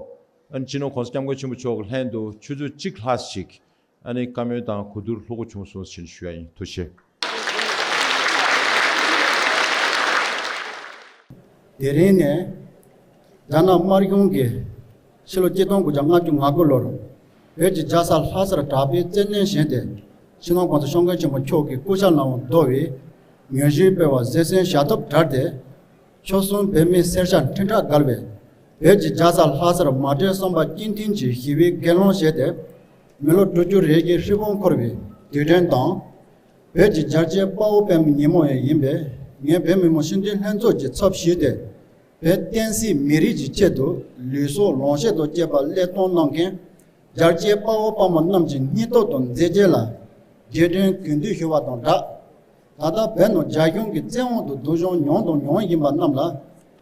ཨ་ནི་སྤྱི་ནོར་༸གོང་ས་༸སྐྱབས་མགོན་ཆེན་པོ་མཆོག་གི་ལྷན་དུ་ཆུ་ཚོད་གཅིག་ལྷག་ཞིག་ཨ་ནི་བཀའ་མོལ་དང་གོ་བསྡུར་ལྷུག་པོ་བྱུང་སོང་ཞེས་ཞུ་ཡ་ཡིན། ཐུགས་རྗེ་ཆེ། དེ་རིང་ནས་རྒྱ་ནག་དམར་གཞུང་གིས་ཕྱི་ལོ་གཅིག་སྟོང་དགུ་བརྒྱ་ལྔ་བཅུ་ང་དགུ་ལོར་བོད་ཀྱི་རྒྱལ་ས་ལྷ་སར་དྲག་པོའི་བཙན་གནོན་བྱས་ཏེ། སྤྱི་ནོར་༸གོང་ས་༸སྐྱབས་མགོན་ཆེན་པོ་མཆོག་གི་སྐུ་ཕྱྭ་རྣམས་བསྡུ་བའི་ངོས་བཞེས་སྤེལ་བ་གཟེར་ཟུང་བཞག་ཐབས་བྲལ་ཏེ། ཆོལ་གསུམ་བོད་མིའི་སེར་སྐྱ་ཁྲི་ཕྲག་བརྒལ་བས་བོད་ཀྱི་རྒྱལ་ས་ལྷ་སར་མ་གྲོས་གསུམ་པ་སྤྱི་མཐུན་གྱི་ཞི་བའི་གྱེན་ལངས་བྱས་ཏེ། མི་ལོ་དྲུག་ཅུ་རེ་བཞིའི་ཧྲིལ་པོར་འཁོར་བའི་དུས་དྲན་དང་། བོད་ཀྱི་རྒྱལ་གཅེས་དཔའ་བོ་དཔའ་མོའི་ཉིན་མོ་ཡང་ཡིན་པས། ངས་བོད་མི་མང་སྤྱི་འཐུས་ལྷན་ཚོགས་ཀྱི་ཚབ་ཞུས་ཏེ། བོད་བསྟན་སྲིད་མི་རིགས་ཀྱི་ཆེད་དུ་ལུས་སྲོག་ལོངས་སྤྱོད་དང་བཅས་པ་བློས་གཏོང་གནང་མཁན་རྒྱལ་གཅེས་དཔའ་བོ་དཔའ་མོ་རྣམས་ཀྱི་སྙིང་སྟོབས་དང་མཛད་རྗེས་ལ་རྗེས་དྲན་གུས་འདུད་ཞུ་བ་དང་སྦྲགས། ད་ལྟ་བོད་ནང་རྒྱ་གཞུང་གིས་བཙན་དབང་དང་སྡུག་སྦྱོང་མྱངས་དང་མྱོང་བཞིན་པ་རྣམས་ལ་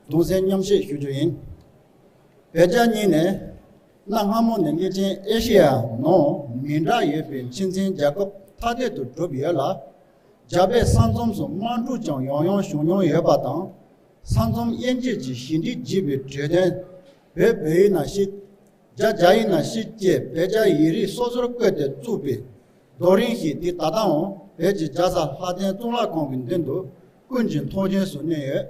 གདུང་སེམས་མཉམ་བསྐྱེད་ཞུ་རྒྱུ་ཡིན། བོད་རྒྱ་གཉིས་ནས་གནའ་སྔ་མོ་ནས་སླད་ཕྱིན་ཨེ་ཤེ་ཡ་ནང་མི་འདྲ་ཡོད་པའི་ཕྱི་མཚན་རྒྱལ་ཁབ་ཐ་དད་དུ་གྲུབ་ཡོད་ལ། རྒྱ་བོད་ས་མཚམས་སུ་དམག་འཁྲུག་ཀྱང་ཡང་ཡང་བྱུང་མྱོང་ཡོད་པ་དང་། ས་མཚམས་དབྱེ་འབྱེད་ཀྱི་ཞི་འགྲིག་བགྱིས་པའི་གྲོས་དོན་བོད་བོད་ཡིག་ནང་བཤད། རྒྱ་རྒྱ་ཡིག་ནང་བཤད་ཅེས་བོད་རྒྱ་ཡིག་རིགས་སོ་སོར་བཀོད་དེ་བཙུགས་པའི་རྡོ་རིང་ཞིག་འདི་ད་ལྟའང་བོད་ཀྱི་རྒྱལ་ས་ལྷ་ལྡན་གཙུག་ལག་ཁང་གི་མདུན་དུ་ཀུན་གྱིས་མཐོང་ཆོས་སུ་གནས་ཡོད།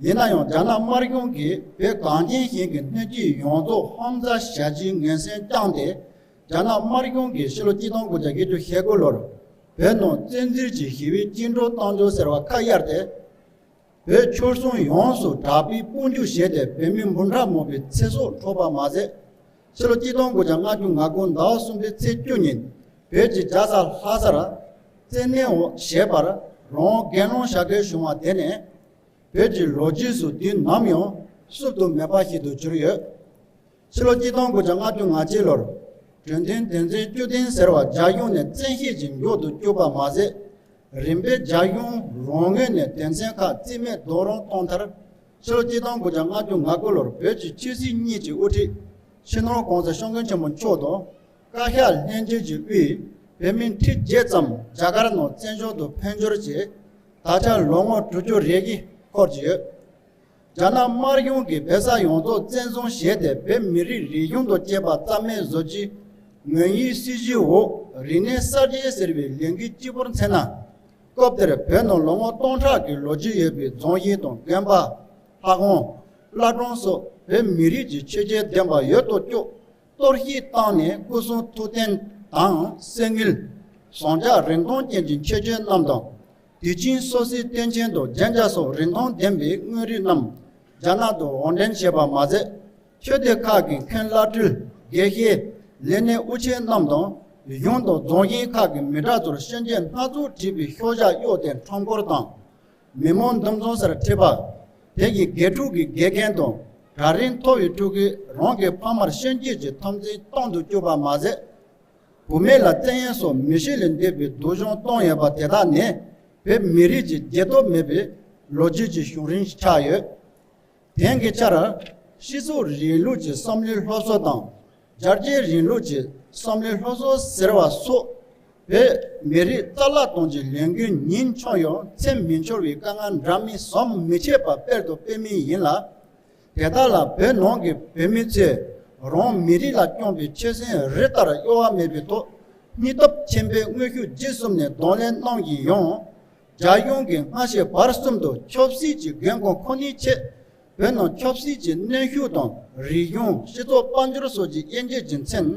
ཡིན་ན་ཡང་རྒྱ་ནག་དམར་གཞུང་གིས་བོད་གངས་ཅན་ཞིང་གི་སྣོད་བཅུད་ཡོངས་རྫོགས་ཧམ་ཟ་བྱ་རྒྱུའི་ངན་སེམས་བཅངས་ཏེ། རྒྱ་ནག་དམར་གཞུང་གིས་ཕྱི་ལོ་གཅིག་སྟོང་དགུ་བརྒྱ་བརྒྱད་ཅུ་ཞེ་དགུ་ལོར་བོད་ནང་བཙན་འཛུལ་གྱིས་ཞི་བའི་བཅིངས་འགྲོལ་བཏང་རྒྱུ་ཟེར་བ་ཁ་གཡར་ཏེ། བོད་ཆོལ་གསུམ་ཡོངས་སུ་དྲག་པོའི་དཔུང་འཇུག་བྱས་ཏེ་བོད་མི་འབུམ་ཕྲག་མང་པོའི་ཚེ་སྲོག་འཕྲོག་པ་མ་ཟད། ཕྱི་ལོ་གཅིག་སྟོང་དགུ་བརྒྱ་ལྔ་བཅུ་ང་དགུ་ཟླ་བ་གསུམ་པའི་ཚེས་བཅུ་ཉིན་བོད་ཀྱི་རྒྱལ་ས་ལྷ་སར་བཙན་གནོན་འོག་བྱས་པར་རང་དབང་གྱེན་ལངས་བྱ་དགོས་བྱུང་བ་དེ་ནི། བོད་ཀྱི་ལོ་རྒྱུས་སུ་དུས་ནམ་ཡང་བསུབ་ཏུ་མེད་པ་ཞིག་ཏུ་གྱུར་ཡོད། ཕྱི་ལོ་གཅིག་སྟོང་དགུ་བརྒྱ་ལྔ་བཅུ་ང་གཅིག་ལོར་གྲོས་མཐུན་དོན་ཚན་བཅུ་བདུན་ཟེར་བ་རྒྱ་གཞུང་ནས་བཙན་ཤེད་ཀྱིས་འཇོག་ཏུ་བཅུག་པ་མ་ཟད། རིམ་པས་རྒྱ་གཞུང་རང་ངོས་ནས་དོན་ཚན་ཁག་རྩིས་མེད་རྡོག་རོལ་བཏང་མཐར། ཕྱི་ལོ་གཅིག་སྟོང་དགུ་བརྒྱ་ལྔ་བཅུ་ང་དགུ་ལོར་བོད་ཀྱི་ཆོས་སྲིད་གཉིས་ཀྱི་དབུ་ཁྲིད་སྤྱི་ནོར་༸གོང་ས་༸སྐྱབས་མགོན་ཆེན་པོ་མཆོག་དང་། བཀའ་ཤག་ལྷན་རྒྱས་ཀྱི་དབུས་བོད་མི་ཁྲི་བརྒྱད་ཙམ་རྒྱ་གར་ནང་བཙན་བྱོལ་དུ་འཕོ་འགྱུར་བྱས། ད་ཆ་ལོ་ངོ་དྲུག་ཅུ་རེ་བཞི་འཁོར་གྱི་ཡོད། རྒྱ་ནག་དམར་གཞུང་གིས་བོད་ས་ཡོངས་རྫོགས་བཙན་བཟུང་བྱས་ཏེ། བོད་མི་རིགས་རིག་གཞུང་དང་བཅས་པ་རྩ་མེད་བཟོ་རྒྱུའི་ངོས་ཡིན་སྲིད་ཇུས་འོག་རིག་གནས་གསར་བརྗེ་ཟེར་བའི་ལས་འགུལ་གཅིག་པུར་མཚོན་ན། སྐབས་དེར་བོད་ནང་ལོ་ངོ་སྟོང་ཕྲག་གི་ལོ་རྒྱུས་ཡོད་པའི་རྫོང་གཞིས་དང་དགོན་པ། ལྷ་ཁང་། བླ་བྲང་སོགས་བོད་མི་རིགས་ཀྱི་ཆོས་ཀྱི་བདེན་པ་ཡོད་དོ་ཅོག་གཏོར་བཤིག་བཏང་ནས། སྐུ་གསུང་ཐུགས་རྟེན་དང་གསེར་དངུལ། ཟངས་ལྕགས་རིན་ཐང་ཅན་གྱི་མཆོད་བརྗོད་རྣམས་དང་། དུས་ཆེན་སོ་སོའི་རྟེན་ཆེན་དང་རྒྱན་ཆ་སོགས་རིན་ཐང་ལྡན་པའི་དངོས་རིགས་རྣམས་རྒྱ་ནག་ཏུ་དབོར་འདྲེན་བྱས་པ་མ་ཟད། ཆོས་སྡེ་ཁག་གི་མཁན་བླ་སྤྲུལ་དགེ་བཤེས། ལས་སྣེ་དབུ་ཆེ་རྣམས་དང་། གཞུང་དང་རྫོང་གཞིས་ཁག་གི་མི་དྲག་ཚོར་ཤན་འབྱེད་སྣ་ཚོགས་བྲིས་པའི་ཤོག་བྱང་གཡོགས་ཏེ་ཁྲོམ་སྐོར་དང་། མི་མང་འདུ་འཛོམས་སར་ཁྲིད་པ། དེ་ཡི་དགེ་ཕྲུག་གི་དགེ་རྒན་དང་གྲལ་རིམ་མཐོ་བའི་ཕྲུ་གུས་རང་གི་ཕ་མར་ཤན་འབྱེད་ཀྱི་འཐབ་འཛིང་གཏོང་དུ་བཅུག་པ་མ་ཟད། བུད་མེད་ལ་བཙན་གཡེམ་སོགས་མི་ཆོས་ལས་འདས་པའི་སྡུག་སྦྱོང་བཏང་ཡོད་པ་དེ་དག་ནི་བོད་མི་རིགས་ཀྱི་བརྗེད་ཐབས་མེད་པའི་ལོ་རྒྱུས་ཀྱི་བྱུང་རིམ་ཆགས་ཡོད། དེང་གི་ཆར་སྤྱི་ཚོགས་རིང་ལུགས་ཀྱི་བསམ་བློའི་སློབ་གསོ་དང་། རྒྱལ་གཅེས་རིང་ལུགས་ཀྱི་བསམ་བློའི་སློབ་གསོ་ཟེར་བ་སོགས་བོད་མི་རིགས་རྩ་བརླག་གཏོང་རྒྱུའི་ལས་འགུལ་ཉིན་མཚན་ཡང་ཚེ་མི་འཆོར་བའི་དཀའ་ངལ་འདྲ་མིན་ཟམ་མི་ཆད་པར་སྤེལ་དང་སྤེལ་མུས་ཡིན་ལ། དེ་དག་ལ་བོད་ནང་གི་བོད་མི་ཚོས་རང་མི་རིགས་ལ་བསྐྱོན་པའི་ཆོད་སེམས་རི་ལྟར་གཡོ་བ་མེད་པའི་ཐོག་སྙིང་སྟོབས་ཆེན་པོས་དངོས་ཤུགས་བརྒྱུད་གསུམ་ནས་གདོང་ལེན་གནང་བཞིན་ཡང་། རྒྱལ་ཡོངས་ཀྱི་སྔ་ཕྱི་བར་གསུམ་དུ་ཆབ་སྲིད་ཀྱི་འགན་ཁུར་ཁུར་ནས་ཆེད། བོད་ནང་ཆབ་སྲིད་ཀྱི་གནོན་ཤུགས་དང་། རིག་གཞུང་། སྤྱི་ཚོགས་དཔལ་འབྱོར་སོགས་ཀྱི་དབྱེ་འབྱེད་ཀྱི་མཚོན།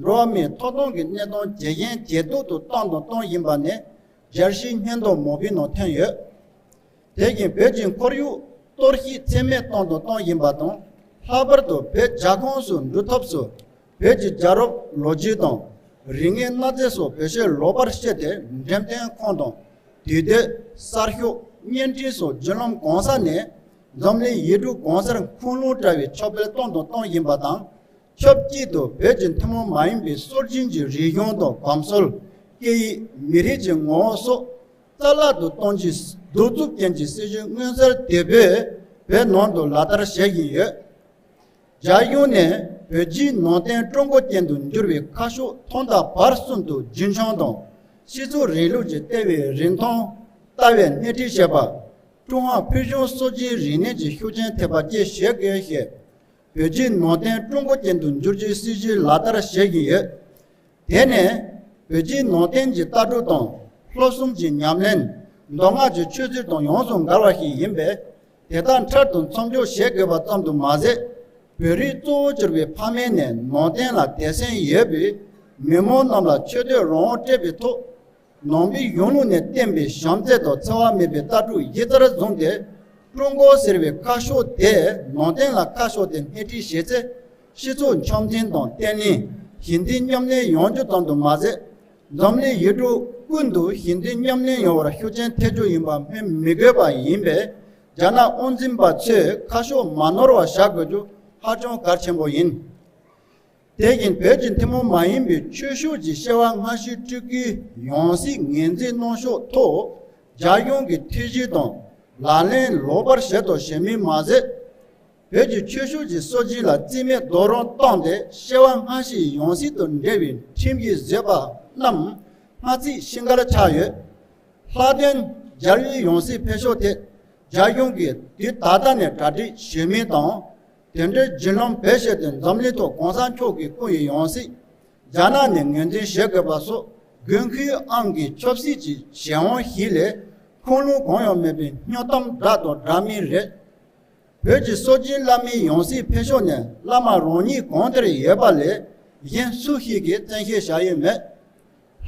འགྲོ་བ་མིའི་ཐོབ་ཐང་གི་གནས་སྟངས་ཇེ་ཞན་ཇེ་སྡུག་ཏུ་བཏང་དང་བཏང་བཞིན་པ་ནི་རྒྱལ་སྤྱིའི་སྙན་ཐོ་མང་པོའི་ནང་ཐོན་ཡོད། དེ་བཞིན་བོད་ཀྱི་ཁོར་ཡུག་གཏོར་བཤིག་ཚད་མེད་བཏང་དང་བཏང་བཞིན་པ་དང་། ལྷག་པར་དུ་བོད་རྒྱལ་ཁོངས་སུ་འགྲོ་ཐབས་སུ་བོད་ཀྱི་རྒྱལ་རབས་ལོ་རྒྱུས་དང་། རིག་གནས་གནའ་རྫས་སོགས་བོད་ཆས་ལོག་པར་སྤྱད་དེ་འགྲེམས་སྟོན་ཁང་དང་། དུས་སྟོན། གསར་ཤོག་བརྙན་འཕྲིན་སོགས་བརྒྱུད་ལམ་གང་ས་ནས་འཛམ་གླིང་ཡུལ་གྲུ་གང་སར་ཁུངས་ལུང་བྲལ་བའི་ཁྱབ་སྤེལ་བཏང་དང་བཏང་བཞིན་པ་དང་། ཆབས་ཅིག་ཏུ་བོད་ཀྱི་ཐུན་མོང་མ་ཡིན་པའི་སྲོལ་རྒྱུན་གྱི་རིག་གཞུང་དང་། གོམས་སྲོལ། སྐད་ཡིག། མི་རིགས་ཀྱི་ངོ་བོ་སོགས་རྩ་བརླག་ཏུ་གཏོང་རྒྱུའི་གདུག་རྩུབ་ཅན་གྱི་སྲིད་བྱུས་མངོན་གསལ་དོད་པོས་བོད་ནང་དུ་ལག་བསྟར་བྱེད་བཞིན་ཡོད། རྒྱལ་ཡོངས་ནས་བོད་བརྒྱུད་ནང་བསྟན་ཀྲུང་གོ་ཅན་དུ་འགྱུར་བའི་ཁ་ཕྱོགས་ཐོག་མཐའ་བར་གསུམ་དུ་རྒྱུན་འཁྱོངས་དང་། སྤྱི་ཚོགས་རིང་ལུགས་ཀྱི་ལྟེ་བའི་རིན་ཐང་ལྟ་བའི་སྣེ་ཁྲིད་བྱེད་པ། ཀྲུང་ཧྭ་ཕུལ་བྱུང་སྲོལ་རྒྱུན་རིག་གནས་ཀྱི་ཤུགས་རྐྱེན་ཐེབས་པ་བཅས་བྱེད་དགོས་ཞེས། བོད་བརྒྱུད་ནང་བསྟན་ཀྲུང་གོ་ཅན་དུ་འགྱུར་རྒྱུའི་སྲིད་བྱུས་ལག་བསྟར་བྱེད་བཞིན་ཡོད། དེ་ནི་བོད་བརྒྱུད་ནང་བསྟན་གྱི་ལྟ་གྲུབ་དང་། སློབ་གསུམ་གྱི་ཉམས་ལེན། མདོ་སྔགས་ཀྱི་ཆོས་ཚུལ་དང་ཡོངས་སུ་འགལ་བ་ཞིག་ཡིན་པས། དེ་དག་འཕྲལ་དུ་མཚམས་འཇོག་བྱེད་དགོས་པ་ཙམ་དུ་མ་ཟད། བོད་རིགས་གཙོ་བོར་གྱུར་པའི་ཕ་མེས་ནས་ནང་བསྟན་ལ་དད་སེམས་ཡོད་པའི་མི་མང་རྣམས་ལ་ཆོས་དད་རང་དབང་སྤྲད་པའི་ཐོག་ནང་པའི་གཞུང་ལུགས་ནས་བསྟན་པའི་བྱམས་བརྩེ་དང་འཚེ་བ་མེད་པའི་ལྟ་གྲུབ་གཞི་རྩར་བཟུང་སྟེ། ཀྲུང་གོ་ཟེར་བའི་ཁ་ཕྱོགས་དེ་ནང་བསྟན་ལ་ཁ་ཕྱོགས་ཏེ་སྣེ་ཁྲིད་བྱེད་ཚེ། སྤྱི་ཚོགས་འཆམ་མཐུན་དང་བརྟན་ལྷིང་། ཞི་བདེ་མཉམ་གནས་ཡོང་རྒྱུ་ཙམ་དུ་མ་ཟད། འཛམ་གླིང་ཡུལ་གྲུ་ཀུན་ཏུ་ཞི་བདེ་མཉམ་གནས་ཡོང་བར་ཤུགས་རྐྱེན་ཐེབས་རྒྱུ་ཡིན་པ་སྨོས་མི་དགོས་པ་ཡིན་པས། རྒྱ་ནག་དབང་འཛིན་པ་ཚོས་ཁ་ཕྱོགས་མ་ནོར་བ་བཞག་དགོས་རྒྱུ་ཧ་ཅང་གལ་ཆེན་པོ་ཡིན། དེ་བཞིན་བོད་ཀྱི་ཐུན་མོང་མ་ཡིན་པའི་ཆོས་ཕྱོགས་ཀྱི་བྱ་བ་སྔ་ཕྱི་སྤྲུལ་སྐུའི་ཡང་སྲིད་ངོས་འཛིན་གནང་ཕྱོགས་ཐོག་རྒྱལ་ཡོངས་ཀྱི་ཐབས་ཇུས་དང་ལག་ལེན་ལོག་པར་བྱེད་དོ་བྱེད་མིན་མ་ཟད། བོད་ཀྱི་ཆོས་ཕྱོགས་ཀྱི་སྲོལ་རྒྱུན་ལ་རྩིས་མེད་རྡོག་རོལ་བཏང་སྟེ་བྱ་བ་སྔ་ཕྱི་ཡང་སྲིད་དུ་འབྲེལ་བའི་ཁྲིམས་ཀྱི་བཟོད་པ་རྣམས་སྔ་ཚིག་ཕྱི་འགལ་ཆགས་ཡོད། ལྷག་དོན་རྒྱལ་བའི་ཡང་སྲིད་ཕེབས་ཕྱོགས་ཐད་རྒྱལ་ཡོངས་ཀྱིས་དུས་ད་ལྟ་ནས་གྲ་སྒྲིག་བྱེད་མིན་དང་། དེ་འདྲའི་བརྒྱུད་ལམ་བེད་སྤྱད་དེ་འཛམ་གླིང་ཐོག་གོང་ས་མཆོག་གིས་བསྐོ་བའི་ཡང་སྲིད་རྒྱ་ནག་ནས་ངོས་འཛིན་བྱེད་དགོས་པ་སོགས་དགོས་མཁོའི་དབང་གིས་ཆབ་སྲིད་ཀྱི་གཞན་དབང་ཞིག་ལས་ཁུངས་ལུང་གང་ཡང་མེད་པའི་སྨྱོ་གཏམ་འདྲ་དང་འདྲ་མིན་རེད། བོད་ཀྱི་སྲོལ་རྒྱུན་བླ་མའི་ཡང་སྲིད་ཕེབས་ཕྱོགས་ནི་བླ་མ་རང་ཉིད་གང་དེར་ཡོད་པ་ལས་གཞན་སུ་ཞིག་གིས་བཙན་ཤེད་བྱ་ཡུལ་མེད།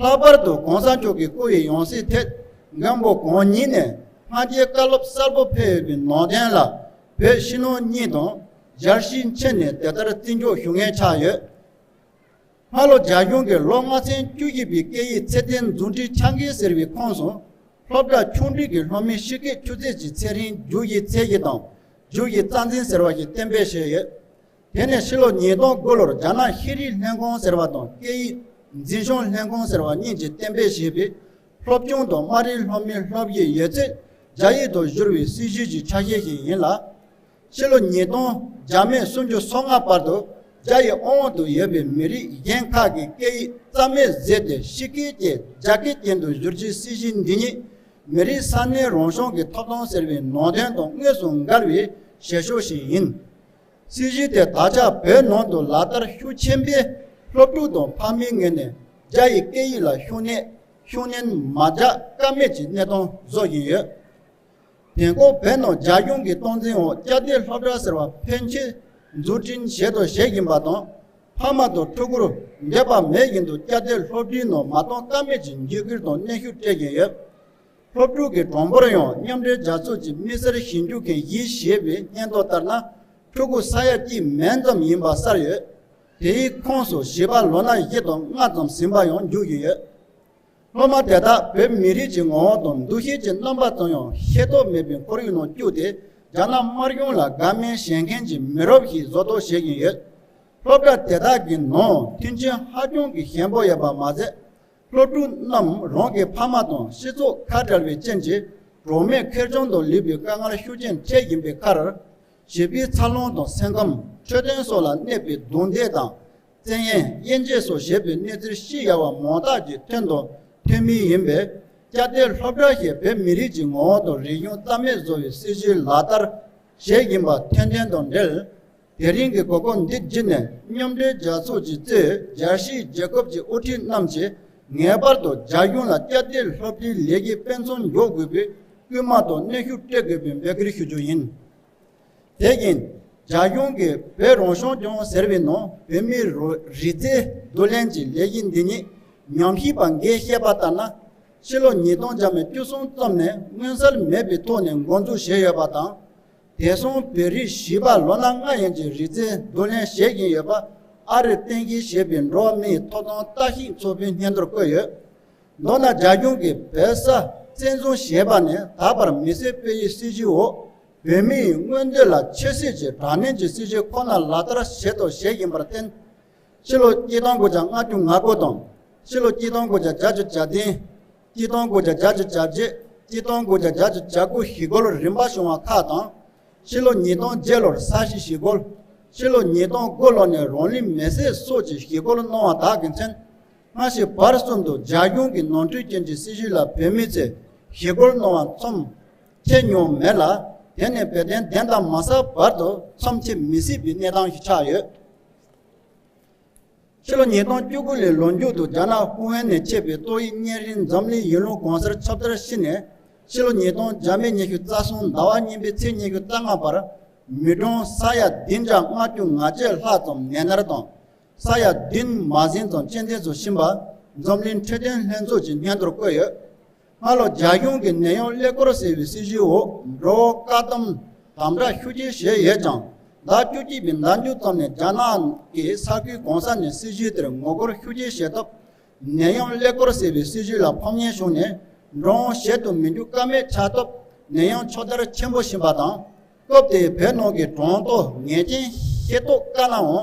ལྷག་པར་དུ་གོང་ས་མཆོག་གིས་བསྐོ་བའི་ཡང་སྲིད་ཐད་མགོན་པོ་གང་ཉིད་ནས་སྔ་རྗེས་བཀའ་སློབ་གསལ་པོ་ཕེབས་ཡོད་པའི་ནང་དོན་ལ་བོད་ཕྱི་ནང་གཉིས་དང་རྒྱལ་སྤྱིའི་ཆ་ནས་དེ་ལྟར་བརྩི་འཇོག་ཞུ་མཁན་ཆགས་ཡོད། སྔ་ལོ་རྒྱ་གཞུང་གིས་ལོ་ལྔ་ཚན་བཅུ་བཞི་པའི་སྐད་ཡིག་ཚད་ལྡན་རྫུ་འཕྲུལ་ཆ་འགེལ་ཟེར་བའི་ཁོངས་སུ་སློབ་གྲྭ་ཆུང་འབྲིང་གི་སློབ་མའི་ཕྱི་སྐད་ཆུ་ཚད་ཀྱི་ཚད་རིམ་རྒྱུགས་ཡིག་ཚད་གཞི་དང་རྒྱུགས་ཡིག་རྩ་འཛིན་ཟེར་བ་ཞིག་གཏན་འབེབས་བྱས་ཡོད། དེ་ནས་ཕྱི་ལོ་ཉིས་སྟོང་དགུ་ལོར་རྒྱ་ནག་ཤེས་རིག་ལྷན་ཁང་ཟེར་བ་དང་སྐད་ཡིག་འཛིན་སྐྱོང་ལྷན་ཁང་ཟེར་བ་གཉིས་ཀྱིས་གཏན་འབེབས་བྱས་པའི་སློབ་སྦྱོང་དང་དམའ་རིམ་སློབ་མའི་སློབ་ཡིག་ཡོད་ཚད་རྒྱ་ཡིག་ཏུ་བསྒྱུར་བའི་སྲིད་བྱུས་ཀྱི་ཆ་ཤས་ཤིག་ཡིན་ལ། ཕྱི་ལོ་ཉིས་སྟོང་རྒྱ་མེད་སུམ་ཅུ་སོ་ལྔ་བར་དུ་རྒྱ་ཡི་དབང་འོག་ཏུ་ཡོད་པའི་མི་རིགས་གཞན་ཁག་གི་སྐད་ཡིག་རྩ་མེད་བཟོས་ཏེ་ཕྱི་སྐད་ཀྱི་རྒྱ་སྐད་ཅན་དུ་བསྒྱུར་རྒྱུའི་སྲིད་བྱུས་འདི་ཉིད་ མི་རིགས་ས་གནས་རང་སྐྱོང་གི་ཐོབ་ཐང་ཟེར་བའི་ནང་དོན་དང་དངོས་སུ་འགལ་བའི་བྱེད་ཕྱོགས་ཤིག་ཡིན། སྲིད་བྱུས་དེ་ད་ཆ་བོད་ནང་དུ་ལག་བསྟར་ཤུགས་ཆེན་པོས་སློབ་ཕྲུག་དང་ཕ་མའི་ངོས་ནས་རྒྱ་ཡི་སྐད་ཡིག་ལ་ཤུགས་སྣོན་ཤུགས་སྣོན་མ་རྒྱག་ཀ་མེད་ཀྱི་གནས་སྟངས་བཟོ་བཞིན་ཡོད། དེང་སྐབས་བོད་ནང་རྒྱ་གཞུང་གི་སྟངས་འཛིན་འོག་སྐྱ་སྡེ་སློབ་གྲྭ་ཟེར་བ་ཕན་ཆད་འཛུགས་སྐྲུན་བྱེད་དང་བྱེད་བཞིན་པ་དང་། ཕ་མ་དང་ཕྲུ་གུར་འདོད་པ་མེད་བཞིན་དུ་སྐྱ་སྡེ་སློབ་གྲྭའི་ནང་མ་གཏོགས་ཀ་མེད་ཀྱི་འཇིགས་སྐུལ་དང་གནོན་ཤུགས་སྤྲད་བཞིན་ཡོད། སློབ་ཕྲུག་གི་གྲངས་འབོར་ཡང་མཉམ་འབྲེལ་རྒྱལ་ཚོགས་ཀྱི་དམིགས་བསལ་ཞིབ་འཇུག་མཁན་བཞིས་ཞེས་པའི་སྙན་ཐོ་ལྟར་ན། ཕྲུ་གུ་ས་ཡ་གཅིག་མན་ཙམ་ཡིན་པ་གསལ་ཡོད། དེའི་ཁོངས་སུ་བྱིས་པ་ལོ་ན་བཞི་དང་ལྔ་ཙམ་ཟིན་པ་ཡང་འཇུག་བཞིན་ཡོད། སློབ་མ་དེ་དག་བོད་མི་རིགས་ཀྱི་ངོ་བོ་དང་འདུ་ཤེས་ཀྱི་རྣམ་པ་ཙམ་ཡང་ཤེས་རྟོགས་མེད་པའི་ཁོར་ཡུག་ནང་བཅུག་སྟེ། རྒྱ་ནག་དམར་གཞུང་ལ་དགའ་མོས་བྱེད་མཁན་གྱི་མི་རབས་ཤིག་བཟོ་ཐབས་བྱེད་བཞིན་ཡོད། སློབ་གྲྭ་དེ་དག་གི་ནང་མཐུན་རྐྱེན་ཧ་ཅང་གི་ཞན་པོ་ཡོད་པ་མ་ཟད། སློབ་ཕྲུག་རྣམས་རང་གི་ཕ་མ་དང་སྤྱི་ཚོགས་ཁ་བྲལ་བའི་རྐྱེན་གྱིས་གྲོགས་མེད་ཁེར་རྐྱང་དུ་ལུས་པའི་དཀའ་ངལ་ཤུགས་ཆེན་འཕྲད་བཞིན་པའི་ཁར། བྱིས་པའི་འཚར་ལོངས་དང་སེམས་ཁམས་འཕྲོད་བསྟེན་སོགས་ལ་གནོད་པའི་རྡུང་རྡེག་དང་། བཙན་གཡེམ་དབྱེ་འབྱེད་སོགས་བྱེད་པའི་གནས་ཚུལ་ཞིག་ཡལ་བ་མང་དག་གིས་ཐོན་དང་ཐོན་མུས་ཡིན་པས། སྐྱ་སྡེ་སློབ་གྲྭ་ཞེས་བོད་མི་རིགས་ཀྱི་ངོ་བོ་དང་རིག་གཞུང་རྩ་མེད་བཟོ་བའི་སྲིད་བྱུས་ལག་བསྟར་བྱེད་བཞིན་པ་ཐོན་དོན་དང་འབྲེལ། དེ་རིང་གི་གོ་སྐབས་འདི་བརྒྱུད་ནས་མཉམ་འབྲེལ་རྒྱལ་ཚོགས་ཀྱིས་གཙོས་རྒྱལ་སྤྱིའི་རྒྱལ་ཁབ་ཀྱི་དབུ་ཁྲིད་རྣམས་ཀྱིས་ངེས་པར་དུ་རྒྱ་གཞུང་ལ་སྐྱ་སྡེ་སློབ་གྲྭའི་ལས་ཀའི་དཔེ་མཚོན་འཇོག་དགོས་པའི་སྐུལ་མ་དང་གནོན་ཤུགས་སྤྲད་དགོས་པའི་འབོད་སྐུལ་ཞུ་རྒྱུ་ཡིན། དེ་བཞིན། རྒྱ་གཞུང་གིས་བོད་རང་སྐྱོང་ལྗོངས་ཟེར་བའི་ནང་བོད་མིའི་རོ་རིག་རྩལ་བསྡུ་ལེན་གྱི་ལས་གཞི་འདི་ཉིད་ཉམས་ཞིབ་པ་འགས་བཤད་པ་ལྟར་ན། ཕྱི་ལོ་ཉིས་སྟོང་བརྒྱ་མེད་བཅུ་གསུམ་ཙམ་ནས་མངོན་གསལ་མེད་པའི་ཐོག་ནས་འགོ་འཛུགས་བྱས་ཡོད་པ་དང་། དེང་སང་བོད་རིགས་བྱིས་པ་ལོ་ན་ལྔ་ཡན་གྱི་རིག་རྩལ་བསྡུ་ལེན་བྱེད་བཞིན་ཡོད་པ་ཨ་རིར་རྟེན་གཞི་བྱས་པའི་འགྲོ་བ་མིའི་ཐོབ་ཐང་ལྟ་ཞིབ་ཚོགས་པའི་སྙན་ཐོར་བཀོད་ཡོད། མདོར་ན་རྒྱ་གཞུང་གིས་བོད་ས་བཙན་བཟུང་བྱས་པ་ནས་ད་བར་མི་སེར་སྤེལ་ཡུལ་སྲིད་བྱུས་འོག་བོད་མིའི་མངོན་འདོད་ལ་ཆབ་སྲིད་ཀྱི་དྲག་གནོན་གྱི་སྲིད་བྱུས་ཁོ་ན་ལག་བསྟར་བྱེད་དང་བྱེད་བཞིན་པར་བརྟེན། ཕྱི་ལོ་ཆིག་སྟོང་དགུ་བརྒྱ་ལྔ་བཅུ་ང་དགུ་དང་། ཕྱི་ལོ་ཆིག་སྟོང་དགུ་བརྒྱ་བརྒྱད་ཅུ་གྱ་བདུན། ཆིག་སྟོང་དགུ་བརྒྱ་བརྒྱད་ཅུ་གྱ་བརྒྱད། ཆིག་སྟོང་དགུ་བརྒྱ་བརྒྱད་ཅུ་གྱ་དགུ་ཞི་རྒོལ་རིམ་པ་བྱུང་བ་ཁག་དང་། ཕྱི་ལོ་ཉིས་སྟོང་བརྒྱད་ལོར་ས་གཞི་ཞི་རྒོལ། ཕྱི་ལོ་ཉིས་སྟོང་དགུ་ལོ་ནས་རང་ལུས་མེར་སྲེག་སོགས་ཀྱི་ཞི་རྒོལ་གནང་བ་དག་གི་མཚོན། སྔ་ཕྱི་བར་གསུམ་དུ་རྒྱ་གཞུང་གི་ནོར་འཁྲུལ་ཅན་གྱི་སྲིད་བྱུས་ལ་བོད་མི་ཚོས་ཞི་རྒོལ་གནང་བ་མཚམས་ཆད་མྱོང་མེད་ལ། དེ་ནི་བོད་དོན་བདེན་མཐའ་མ་གསལ་བར་དུ་མཚམས་ཆད་མི་སྲིད་པའི་གནས་སྟངས་ཤིག་ཆགས་ཡོད། ཕྱི་ལོ་ཉིས་སྟོང་བཅུ་དགུ་ལོའི་ལོ་མཇུག་ཏུ་རྒྱ་ནག་ཧུའུ་ཝེན་ནས་མཆེད་པའི་ཏོག་དབྱིབས་གཉན་རིམས་འཛམ་གླིང་ཡུལ་ལུང་གང་སར་ཁྱབ་གདལ་ཕྱིན་ནས། ཕྱི་ལོ་ཉིས་སྟོང་བརྒྱ་མེད་ཉི་ཤུ་རྩ་གསུམ་ཟླ་བ་གཉིས་པའི་ཚེས་ཉི་ཤུ་རྩ་ལྔ་བར་མི་གྲངས་ས་ཡ་བདུན་བརྒྱ་ལྔ་བཅུ་ང་བརྒྱད་ལྷག་ཙམ་ནད་མནར་དང་། ས་ཡ་བདུན་མ་ཟིན་ཙམ་རྐྱེན་འདས་སུ་ཕྱིན་པ་འཛམ་གླིང་འཕྲོད་བསྟེན་ལྷན་ཚོགས་ཀྱི་སྙན་ཐོར་བཀོད་ཡོད། སྔ་ལོ་རྒྱ་གཞུང་གིས་ནད་ཡམས་ཀླད་ཀོར་ཟེར་བའི་སྲིད་བྱུས་འོག་འགྲོ་བ་བཀག་སྡོམ་དམ་དྲག་ཤུགས་ཆེ་བྱས་ཡོད་ཀྱང་། ཟླ་བཅུ་གཅིག་པའི་ཟླ་མཇུག་ཙམ་ནས་རྒྱ་ནག་གི་ས་ཁུལ་གང་ས་ནས་སྲིད་བྱུས་དེར་ངོ་རྒོལ་ཤུགས་ཆེ་བྱས་སྟབས། ནད་ཡམས་ཀླད་ཀོར་ཟེར་བའི་སྲིད་བྱུས་ལ་ཕམ་ཉེས་བྱུང་ནས་འགྲོ་འོང་བྱེད་དུ་མི་འཇུག་ཀ་མེད་ཆགས་སྟབས་ནད་ཡམས་ཕྱོགས་བསྡུར་ཆེན་པོ་ཕྱིན་པ་དང་། སྐབས་དེའི་བོད་ནང་གི་གྲངས་ཐོ་ངེས་ཅན་ཤེས་རྟོགས་དཀའ་ནའང་།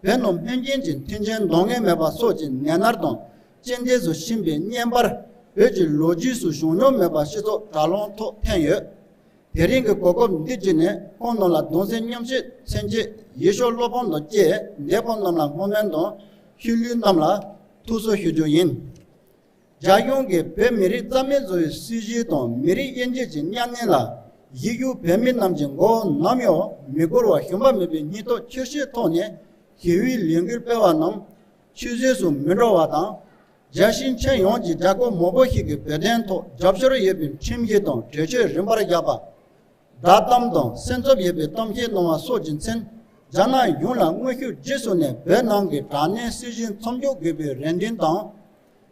བོད་ནང་སྨན་རྐྱེན་གྱི་མཐུན་རྐྱེན་འདང་ངེས་མེད་པ་སོགས་ཀྱི་ནད་མནར་དང་རྐྱེན་འདས་སུ་ཕྱིན་པའི་བརྙན་པར་བོད་ཀྱི་ལོ་རྒྱུས་སུ་བྱུང་མྱོང་མེད་པ་སྤྱི་ཚོགས་དྲ་ལམ་ཐོག་ཐོན་ཡོད། དེ་རིང་གི་གོ་སྐབས་འདི་བརྒྱུད་ནས་ཁོང་རྣམས་ལ་གདུང་སེམས་མཉམ་སྐྱེད་མཚོན་ཆེད་ཡིད་སྐྱོ་བློ་ཕམ་དང་བཅས་འདས་པ་རྣམས་ལ་བསྔོ་སྨོན་དང་ཤུལ་ལུས་རྣམས་ལ་ཐུགས་གསོ་ཞུ་རྒྱུ་ཡིན། རྒྱ་གཞུང་གིས་བོད་མི་རིགས་རྩ་མེད་བཟོ་བའི་སྲིད་བྱུས་དང་མི་རིགས་དབྱེ་འབྱེད་ཀྱི་གཉའ་གནོན་ལ་གཞིས་བཞུགས་བོད་མི་རྣམས་ཀྱི་མགོ་བོ་ནམ་ཡང་མི་འཁོར་བར་ཞུམ་པ་མེད་པའི་སྙིང་སྟོབས་ཆེ་བསྐྱེད་ཐོག་ནས་ཞི་བའི་ལས་འགུལ་སྤེལ་བ་རྣམས་ཆུད་ཟོས་སུ་མི་འགྲོ་བ་དང་། རྒྱལ་སྤྱིའི་ཁྱོན་ཡོངས་ཀྱི་རྒྱལ་ཁབ་མང་པོ་ཞིག་གིས་བོད་དོན་ཐོག་རྒྱབ་སྐྱོར་ཡོད་པའི་ཁྲིམས་གཞི་དང་གྲོས་ཆོད་རིམ་པར་བཞག་པ། བསྒྲགས་གཏམ་དང་སེམས་འཚབ་ཡོད་པའི་གཏམ་བཤད་གནང་བ་སོགས་ཀྱི་མཚོན། རྒྱ་ནག་གཞུང་ལ་དངོས་ཤུགས་རྗེས་སུ་ནས་བོད་ནང་གི་དྲག་གནོན་སྲིད་བྱུས་མཚམས་འཇོག་དགོས་པའི་རེ་འདུན་དང་།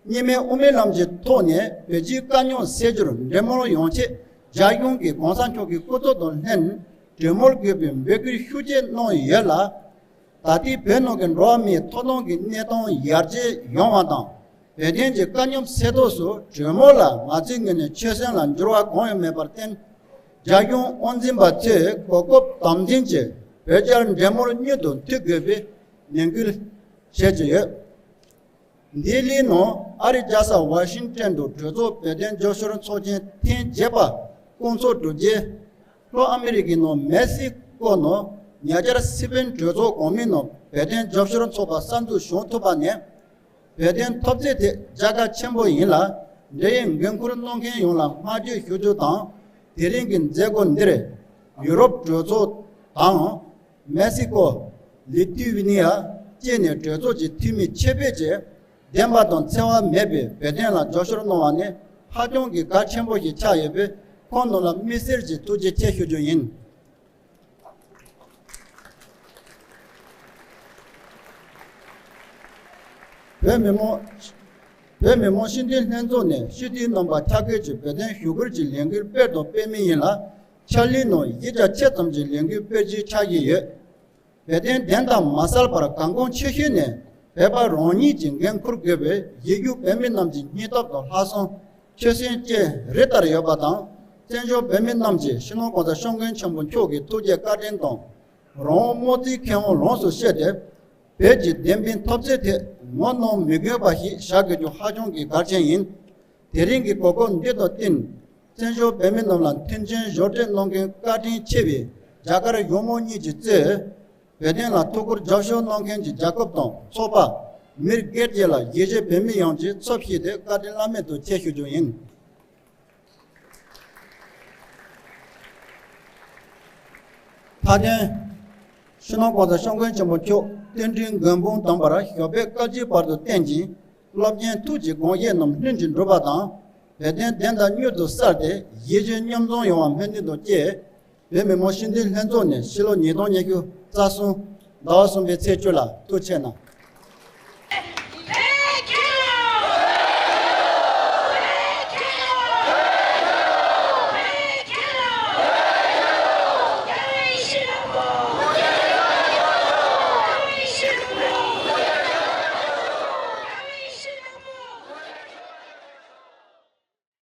གཉིས་སྨན་དབུ་མའི་ལམ་གྱི་ཐོག་ནས་བོད་སྤྱིའི་དཀའ་རྙོག་སེལ་རྒྱུར་འབྲེལ་མོལ་ཡོང་ཆེད་རྒྱ་གཞུང་གིས་གོང་ས་མཆོག་གི་སྐུ་ཚབ་དང་ལྷན་གྲོས་མོལ་དགོས་པའི་འབོད་སྐུལ་ཤུགས་ཆེ་གནང་ཡོད་ལ། ད་ལྟའི་བོད་ནང་གི་འགྲོ་བ་མིའི་ཐོབ་ཐང་གི་གནས་སྟངས་ཡར་རྒྱས་ཡོང་བ་དང་། བོད་དོན་གྱི་དཀའ་རྙོག་སེལ་ཐབས་སུ་གྲོས་མོལ་ལ་ང་ཚོའི་ངོས་ནས་ཆོད་སེམས་ལ་འགྱུར་བ་གང་ཡང་མེད་པར་བརྟེན། རྒྱ་གཞུང་དབང་འཛིན་པ་ཚོས་གོ་སྐབས་དམ་འཛིན་གྱིས་བོད་རྒྱ་འབྲེལ་མོལ་མྱུར་དུ་མཐུད་དགོས་པའི་ནན་སྐུལ་བྱེད་ཀྱི་ཡོད། ལྡི་ལིའི་ནང་ཨ་རིའི་རྒྱལ་ས་ཝ་ཤིང་ཏོན་དུ་གྲོས་ཚོགས་བོད་དོན་རྒྱབ་སྐྱོར་ཚོགས་ཆེན་ཐེངས་བརྒྱད་པ་སྐོང་ཚོགས་གྲུབ་རྗེས། ལྷོ་ཨ་མི་རི་ཀའི་ནང་མེག་སི་ཀོ་ནང་ཉེ་ཆར་སི་པན་གྲོས་ཚོགས་གོང་མའི་ནང་བོད་དོན་རྒྱབ་སྐྱོར་ཚོགས་པ་གསར་འཛུགས་བྱུང་ཐུབ་པ་ནས། བོད་དོན་འཐབ་རྩོད་དེ་རྒྱལ་ཁ་ཆེན་པོ་ཡིན་ལ། འབྲེལ་ཡོད་འགན་འཁུར་གནང་མཁན་ཡོངས་ལ་བསྔགས་བརྗོད་ཞུ་རྒྱུ་དང་། དེ་རིང་གི་མཛད་སྒོ་འདིར་ཡུ་རོབ་གྲོས་ཚོགས་དང་། མེག་སི་ཀོ། ལི་ཐུ་ཝི་ནི་ཡ་བཅས་ནས་གྲོས་ཚོགས་ཀྱི་འཐུས་མི་ཆེད་ཕེབས་ཀྱིས་བདེན་པ་དང་འཚེ་བ་མེད་པའི་བོད་དོན་ལ་རྒྱབ་སྐྱོར་གནང་བ་ནི་ཧ་ཅང་གི་གལ་ཆེན་པོ་ཞིག་ཆགས་ཡོད་པས། ཁོང་རྣམས་ལ་དམིགས་བསལ་གྱི་ཐུགས་རྗེ་ཆེ་ཞུ་རྒྱུ་ཡིན། བོད་མི་མང་། བོད་མི་མང་སྤྱི་འཐུས་ལྷན་ཚོགས་ནས་སྤྱི་འཐུས་རྣམ་པ་ཁྱབ་སྤེལ་གྱིས་བོད་དོན་ཞུ་སྐུལ་གྱི་ལས་འགུལ་སྤེལ་དང་སྤེལ་མུས་ཡིན་ལ། ཕྱག་ལས་ནང་བཞི་བརྒྱ་ཕྱེད་ཙམ་གྱི་ལས་འགུལ་སྤེལ་རྒྱུའི་འཆར་གཞི་ཡོད། བོད་དོན་བདེན་དང་མ་བསལ་བར་གལ་འགངས་ཆེ་ཤོས་ནི་བོད་པ་རང་ཉིད་ཀྱིས་འགན་འཁུར་དགོས་པའི་གཞིས་བཞུགས་བོད་མི་རྣམས་ཀྱི་སྙིང་སྟོབས་དང་ལྷག་བསམ། ཆོད་སེམས་བཅས་རི་ལྟར་ཡོད་པ་དང་། བཙན་བྱོལ་བོད་མི་རྣམས་ཀྱིས་སྤྱི་ནོར་གོང་ས་སྐྱབས་མགོན་ཆེན་པོ་མཆོག་གི་ཐུགས་རྗེ་བཀའ་དྲིན་དང་། རང་དབང་དམངས་གཙོའི་ཁེ་དབང་ལོངས་སུ་སྤྱད་དེ། བོད་ཀྱི་བདེན་དཔང་ཐོབ་ཚད་ཐད་ངོ་གནོང་མི་དགོས་པ་ཞིག་བྱ་དགོས་རྒྱུ་ཧ་ཅང་གི་གལ་ཆེན་ཡིན། དེ་རིང་གི་གོ་སྐབས་འདི་དང་བསྟུན། བཙན་བྱོལ་བོད་མི་རྣམས་ལ་མཐུན་རྐྱེན་སྦྱོར་སྤྲོད་གནང་མཁན་བཀའ་དྲིན་ཆེ་བའི་རྒྱ་གར་གཞུང་མང་གཉིས་ཀྱིས་གཙོས། བོད་དོན་ལ་ཐུགས་ཁུར་རྒྱབ་སྐྱོར་གནང་མཁན་གྱི་རྒྱལ་ཁབ་དང་ཚོགས་པ། མི་སྒེར་བཅས་ལ་གཞིས་བྱེས་བོད་མི་ཡོངས་ཀྱི་ཚབ་ཞུས་ཏེ་བཀའ་དྲིན་བླ་མེད་དུ་ཆེ་ཞུ་རྒྱུ་ཡིན། མཐའ་དོན། སྤྱི་ནོར་གོང་ས་སྐྱབས་མགོན་ཆེན་པོ་མཆོག་བསྟན་འགྲོའི་མགོན་དཔུང་དམ་པར་ཞབས་པད་བསྐལ་བརྒྱའི་བར་དུ་བརྟན་ཅིང་། རླབས་ཆེན་ཐུགས་ཀྱི་དགོངས་བཞེད་རྣམས་ལྷུན་གྱིས་འགྲུབ་པ་དང་། བོད་དོན་བདེན་དང་མྱུར་དུ་གསལ་ཏེ་གཞིས་བྱེས་མཉམ་འཛོམས་ཡོང་བ་སྨོན་འདུན་དང་བཅས། བོད་མི་མང་སྤྱི་འཐུས་ལྷན་ཚོགས་ནས་ཕྱི་ལོ་ཉིས་སྟོང་ཉི་ཤུ་རྩ་གསུམ་ཟླ་བ་གསུམ་པའི་ཚེས་བཅུ་ལ་ཐུགས་ཆེ་གནང་།